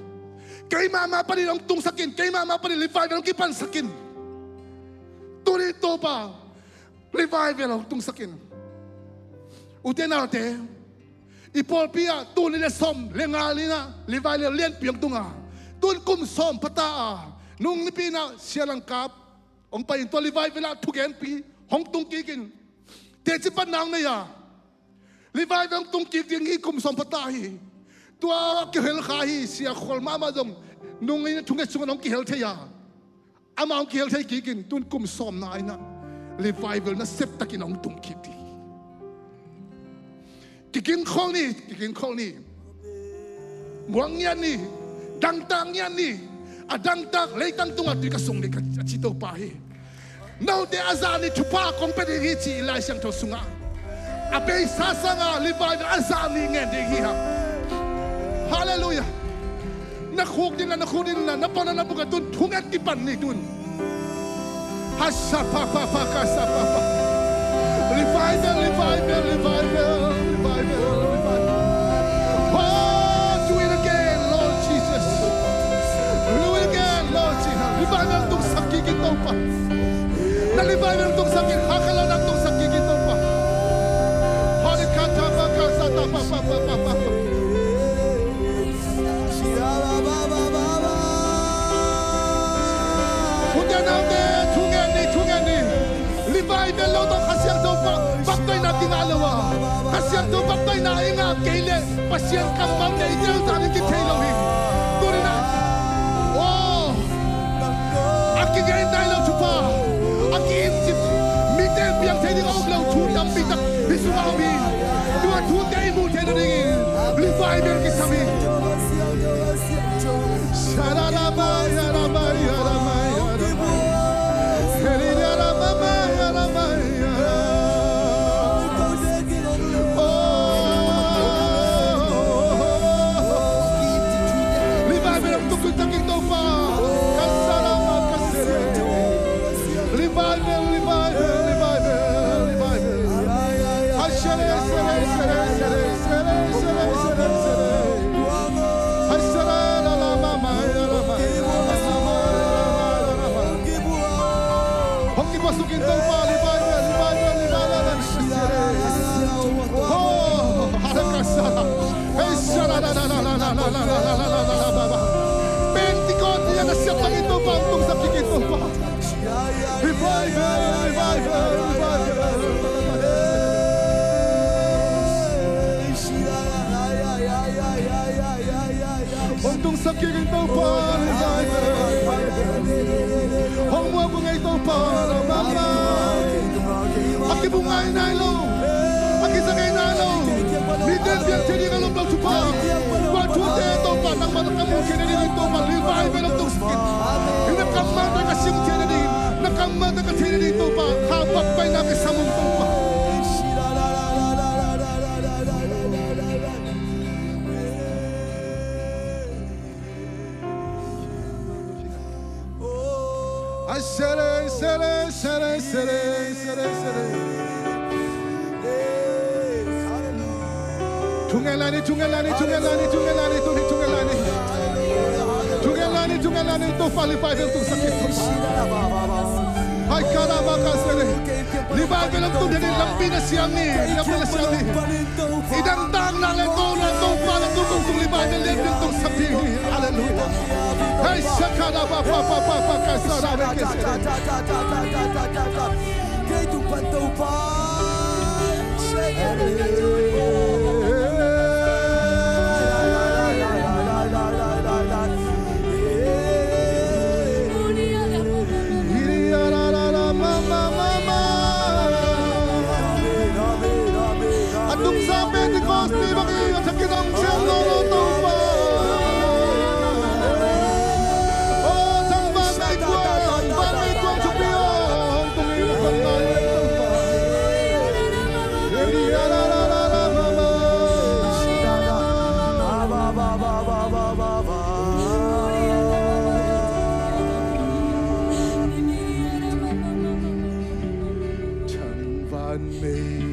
Keimah mah panin hong tungsak in, keimah mah panin revival hong kipansak in. Tuni Topa, revival hong tungsak in. Ute naute, i pawlpi ah tuni le sawm le nga ni-in ah revival lianpi hong tung a, tun kum sawm pha ta a, nung nipi-in ah Sri Lanka hong pai in, tua revival ah thugenpi hong tung kik in, teci panna hong nei a, revival hong tung kik ding hi, kum sawm pha ta hi. Tua kihel kha hi, sia khual mahmah zong nung in thunget sungah hong kihel thei a, amah hong kihel thei kik in, tun kum sawmna in ah Revival nasep takin hong tung khit hi. Kiginkhol ni, kiginkhol ni. Muang ngiat ni, dangtak ngiat ni. A dangtak leitang tungah tui ka sung ni, a ci Topa hi. Note a zah ni thupha kong pia ding hi ci i Lai Siangtho sungah. A beisa sangah revival a zah ni ngen ding hi hang. Halleluiah. Na khuk ding la, na khuk ding la, na pan a na buk a tun, thunget kipan ni tun. Hasa pa pa pa ka sa pa pa. Revival, revival, revival, revival, revival. Oh, do it again, Lord Jesus. Do it again, Lord Jesus. Revival tung sak kik in Topa. Na revival tung sak kik, ha ka la na tung sak kik in Topa. Hadi ka ta pa ka sa ta pa pa pa pa pa. Ute naute, thungen ni, thungen ni. Revival lo tawh Kha Siangtho baptaina kingah lo a, Kha Siangtho baptaina i ngah kei leh Pasian kammalte i telzan in kithei lo hi. Tuni-in ah, aw, a kigen nai lo thupha, a ki-imcip, mite piang thei ding a om lo thu tampi tak hih sungah om hi. Tua thute i muh theih nadingin revival kisam hi. Revival hong tung takin Topa. Revival, revival, revival, revival. Hong kipasuk in Topa, revival, revival, revival. Oh, halakasala. Pentecost ni a na siap takin Topa, hong tung sak kik in Topa. Revival, revival, revival. Hong tung sak kik in Topa, revival. Hong muak bang ei Topa, na mama. A kibung ngai nai lo, a kisa ngei nai lo. Mite piang thei ding a lom lo thupha. Tua thute Topa, nangmah na ka muh theih nadingin Topa, revival hong tung sak in. Na kammalte ka sim theih nadingin, na kammalte ka theih nadingin Topa, kha baptaina kisam ung Topa. Ai, sere, sere, sere, sere, sere, sere. Thungen lai ni, thungen lai ni, thungen lai ni, thungen lai ni, thungen lai ni. Thungen lai ni, thungen lai ni, Topa, revival tung sak in. Ai, ka la ba ka sere. Revival tung ni, lampi na siam ni, lampi na siam ni. I dangtakna le kona Topa le tu kong tung libai le lian ding tung sak ding hi. Halleluiah. Hei, sakana ba pa pa pa pa ka sa ra ve ke se. Kei tung pan Topa. A tungsa Pentecost ni bang hi a thakin hong ciam nawn lo Topa. O, thang vanmei kuang, vanmei kuang thupi aw, hong tung in vanmei Topa. Thang vanmei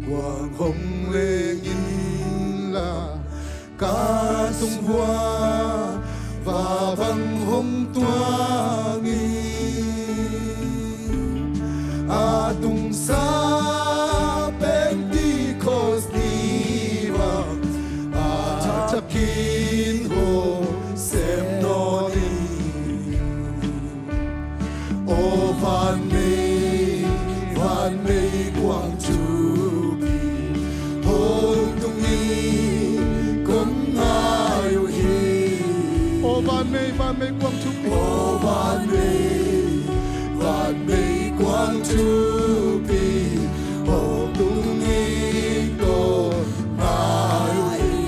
kuang hong leng inla, ka tung vua va bang hong tuang in. A tungsa Pentecost ni bang a thakin hong sem nawn in. O vanmei, vanmei kuang thupi hong tung in kong ngai uh hi. O vanmei, vanmei kuang thupi. O vanmei, vanmei kuang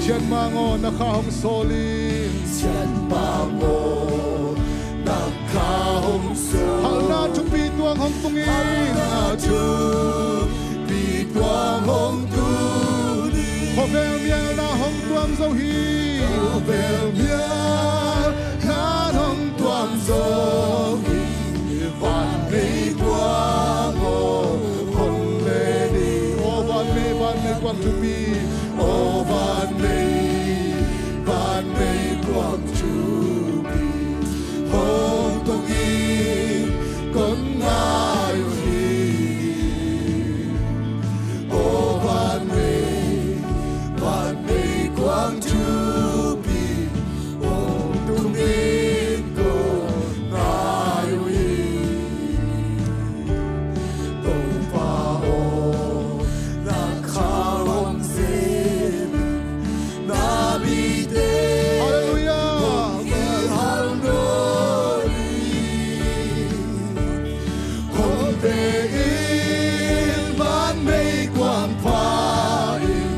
Sianmang aw, na kha hong sawl in. Sianmang aw, na kha hong sawl. Halna thupi tuang hong tung in. Halna thupi tuang hong tung in. Khawvel mialna hong tuam zo hi. Khawvel mialna hong tuam zo hi. Van meikuang aw, hong len in. Aw van mei, van meikuang thupi. Aw van mei, van meikuang thupi, hong tung in, kong ngai uh hi. Aw van mei, van meikuang thupi, hong tung in, kong ngai uh hi. Topa aw, na kha hong zen, na mite, Halleluiah, hong kihel nawn in. Hong ve in van meikuang pha in,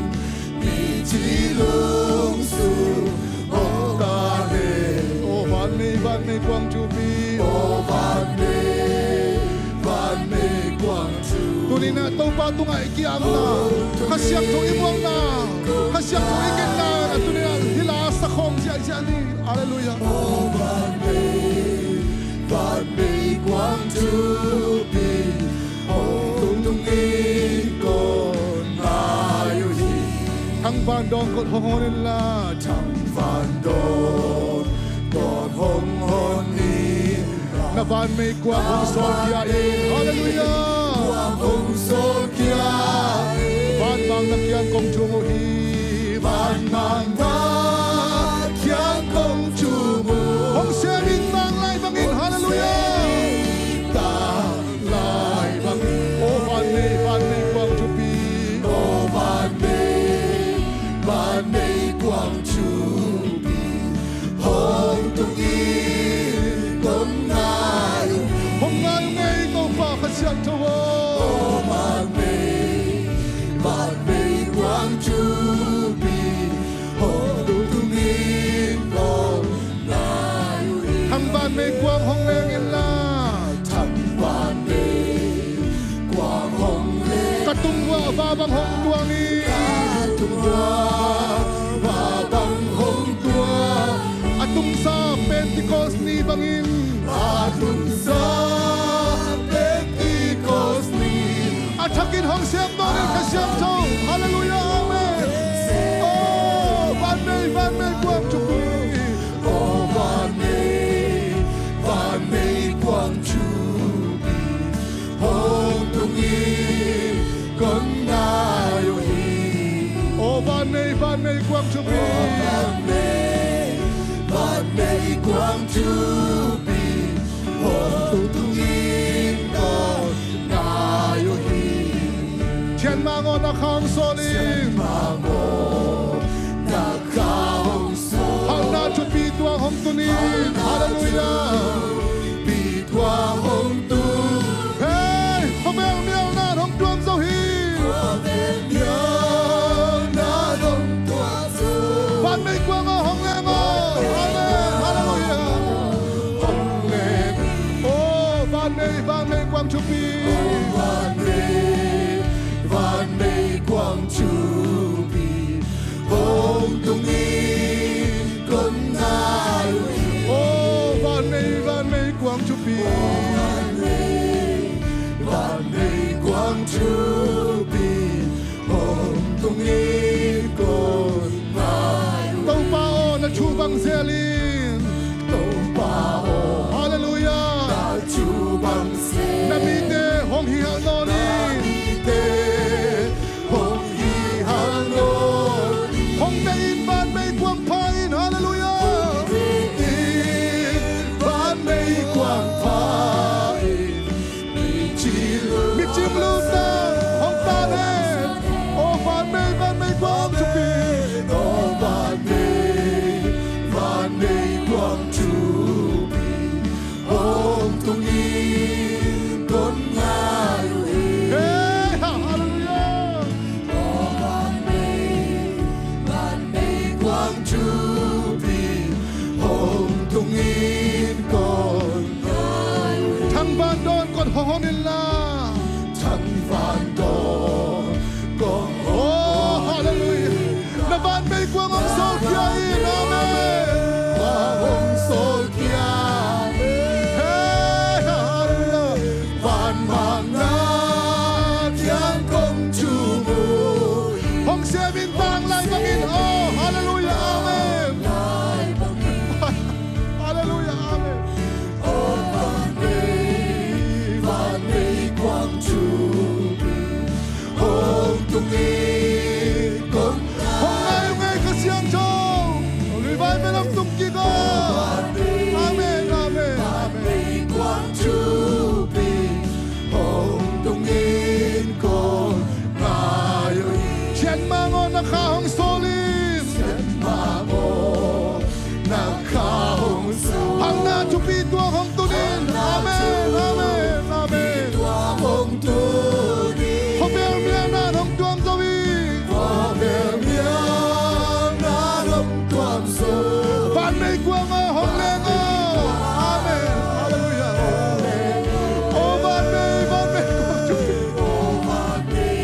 mithi lungsim hong ta hen. Aw van mei, van meikuang thupi. Aw van mei, van meikuang thupi. Tuni-in ah Topa tungah i ki-apna, Kha Siangtho i muakna, Kha Siangtho i ngetna, tuni-in ah hih la a sa khawm ziahziah ni. Halleluiah. Aw van mei, van meikuang thupi, hong tung in, kong ngai uh hi. Thangvandawn kot hong hon inla. Thangvandawn kot hong hon inla. Na van meikuang hong sawlkhia in. Halleluiah. Van meikuang hong sawlkhia in. Vanmang na kiang kong thum uh hi. Vanmang na kiang kong thum uh hi. Hong sem in, tang lai bangin. Halleluiah. Hong sem in, tang lai bangin. Aw van mei, van meikuang thupi. Aw van mei, van meikuang thupi, hong tung in, kong ngai uh hi. Hong ngai uh ngei, Topa Kha Siangtho aw. Aw van mei, van meikuang thupi, hong tung in, kong ngai uh hi. Thangvan meikuang hong leng inla. Thangvan meikuang hong leng. Ka tungah va bang hong tuang in. Ka tungah va bang hong tuang. A tungsa Pentecost ni bangin. A tungsa Pentecost ni. A thakin hong sem nawn in Kha Siangtho. Halleluiah, amen. Aw van mei, van meikuang thupi. Aw van mei, van meikuang thupi, hong tung in, kong ngai uh hi. Aw van mei, van meikuang thupi. Aw van mei, van meikuang thupi, hong tung in, kong ngai uh hi. Sianmang aw, na kha hong sawl in. Sianmang aw, na kha hong sawl. Halna thupi tuang hong tun in. Halleluiah. Thupi tuang hong tun. Hei, khawvel mialna hong tuam zo hi. Khawvel mialna hong tuam zo. Van meikuang aw, hong leng aw. Amen. Halleluiah. Hong leng. Aw van mei, van meikuang thupi. Aw van mei, van meikuang thupi, hong tung in, kong ngai uh hi. Aw van mei, van meikuang thupi. Aw van mei, van meikuang thupi, hong tung in, kong ngai uh hi. Topa aw, na thu bang zel in. Topa aw. Halleluiah. Na thu bang zel. Na mite hong hihal nawn in. Na mite hong hihal nawn in. Hong vei in van meikuang pha in. Halleluiah. Hong vei in van meikuang pha in. Micim lutang hong tan hen. Aw van mei, van meikuang thupi. Aw van mei, van meikuang thupi, hong tung in, kong ngai uh hi. Hey, halleluiah. Aw van mei, van mei Van meikuang hong sawlkhia in. Amen. Hong sawlkhia in. Hey, hallelujah. Van mangna kiang kong thum uh. Hong sem in, tanglai bangin. Oh, hallelujah. Amen. Hallelujah. Amen. Oh, van mei, van meikuang thum in. Hong tung in kong. Hong ngai uh, ngai Kha Siangtho. Revival hong tung kik o. Amen, amen, amen. Hong tung in kong ngai uh hi. Sian Mang aw, na kha hong sawl in. Sian Mang aw, na kha hong sawl. Hangna thupi tuak hong tun in. Amen, amen, amen. Thupi tuak hong tun in. Khawvel mial na hong tuam zo hi. Khawvel mial na hong tuam zo. Van meikuang aw, hong leng aw. Amen. Hallelujah. Oh, van mei, van meikuang thupi. Oh, van mei,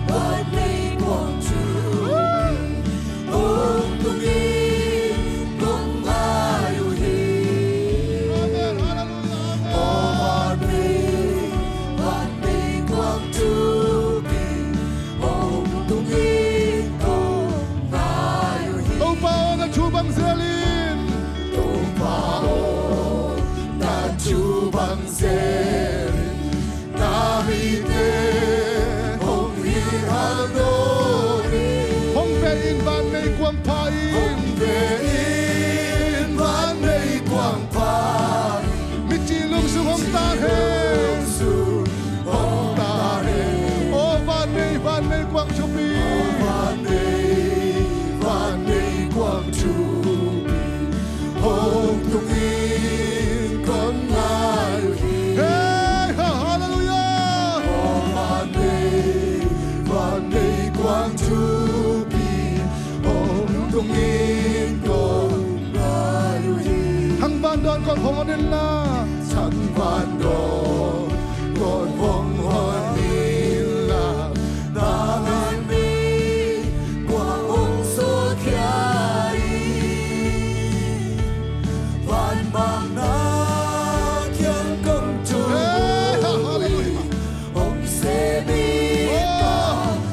van meikuang thupi. Hong tung in kong ngai uh hi. Amen. Hallelujah. Amen. Oh, van mei, van meikuang thupi. Hong tung in kong ngai uh hi. Topa aw, na thu bang zel in. Topa aw, na thu bang zel in. Na mite hong hilhhal nawn in. Hong ve in van meikuang pha in. Hong ve in van meikuang pha in. Mithi lungsung hong ta hen. Mithi lungsung hong ta hen. Oh, van mei, van meikuang thupi. Oh, van mei, van meikuang thupi. Hong tung in kong ngai uh hi. Hey, ha, hallelujah. Oh, van mei, van meikuang thupi. Hong tung in kong ngai uh hi. Thangvandawn kong hong hon in la. Thangvandawn kong hong hon in la. Van meikuang hong sawlkhia in. Van mangna kiang kong thum uh hi. Hong sem in,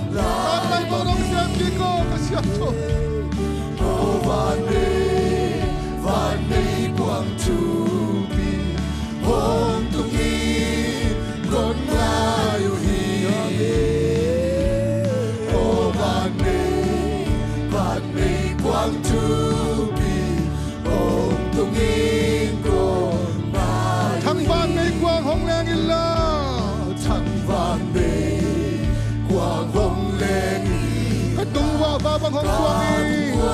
tanglai bangin hong sem kik o, Kha Siangtho. Oh, van mei, van meikuang thupi. Hong tung in kong ngai uh hi. Oh, van mei, van meikuang thupi. Hong tung in kong ngai uh hi. Thangvan meikuang hong leng in la. Thangvan meikuang hong leng in. Ka tung vava bang hong tuang in. Ka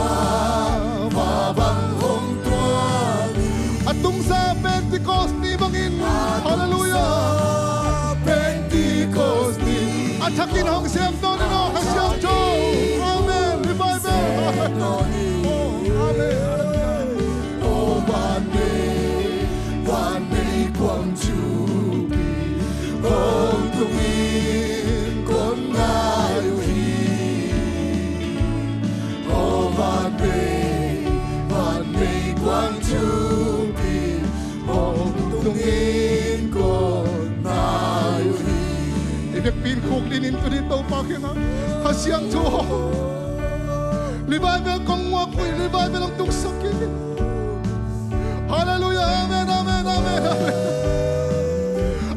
tung vava bang hong tuang in. A tungsa Pentecost ni bangin. Hallelujah. A tungsa Pentecost ni. A thakin hong sem nawn in aw, Kha Siangtho. Amen. Revival. Amen. Amen. Oh, van mei, van meikuang thupi. Hong tung in kong ngai uh hi. Oh, van mei, van meikuang thupi. Hong tung in kong ngai uh hi. I vekpi in khukdin in tuni Topa kiangah. Kha Siangtho. Revival kong ngak uh hi, revival hong tungsak in. Hallelujah, amen, amen, amen, amen.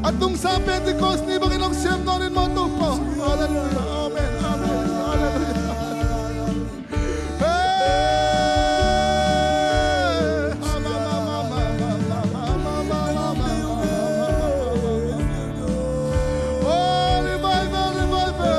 A tungsa Pentecost ni bangin hong sem nawn in maw Topa. Hallelujah, amen, amen, hallelujah. Hey! Oh, revival, revival.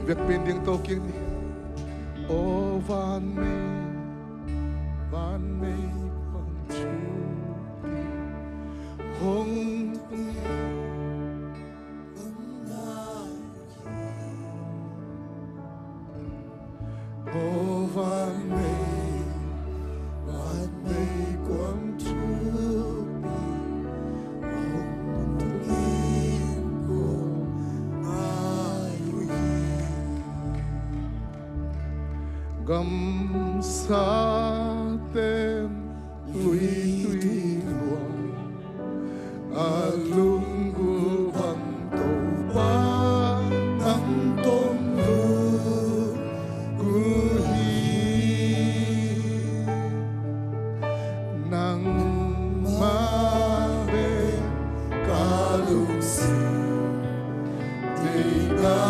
Biakpiak ding to kik ni. O vanmei, vanmei kuang thupi hong tung hi. O vanmei, vanmei kuang thupi hong tung hi, kong ngai uh hi. Gamsaten luitui luang a lunggulh bang Topa nang kong lungkul hi. Nangmah bek ka lungsim, deihna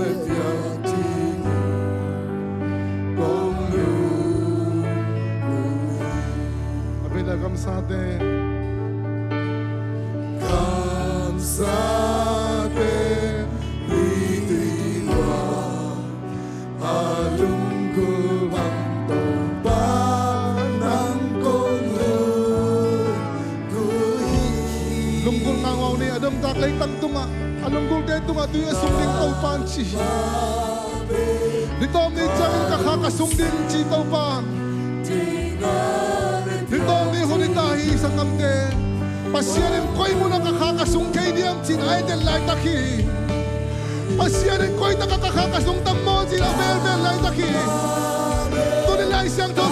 le piak ding kong lungkul hi. A bel a gamsate, gamsate luitui luang a lunggulh bang Topa nang kong lungkul hi. Lunggulh ngaungau ni. A domtak leitang tungah, a lunggulhte tungah tui a sung ding Topa in ci hi. Ni tawm ni ciangin ka khak ka sung ding ci Topa. Ni tawm ni hun hi ta hi, sanggamte. Pasian in koi munah ka khak ka sung thei diam ci-in a etel laitak hi. Pasian in koi takah ka khak ka sung tam maw ci-in a velvel laitak hi. Tuni Lai Siangtho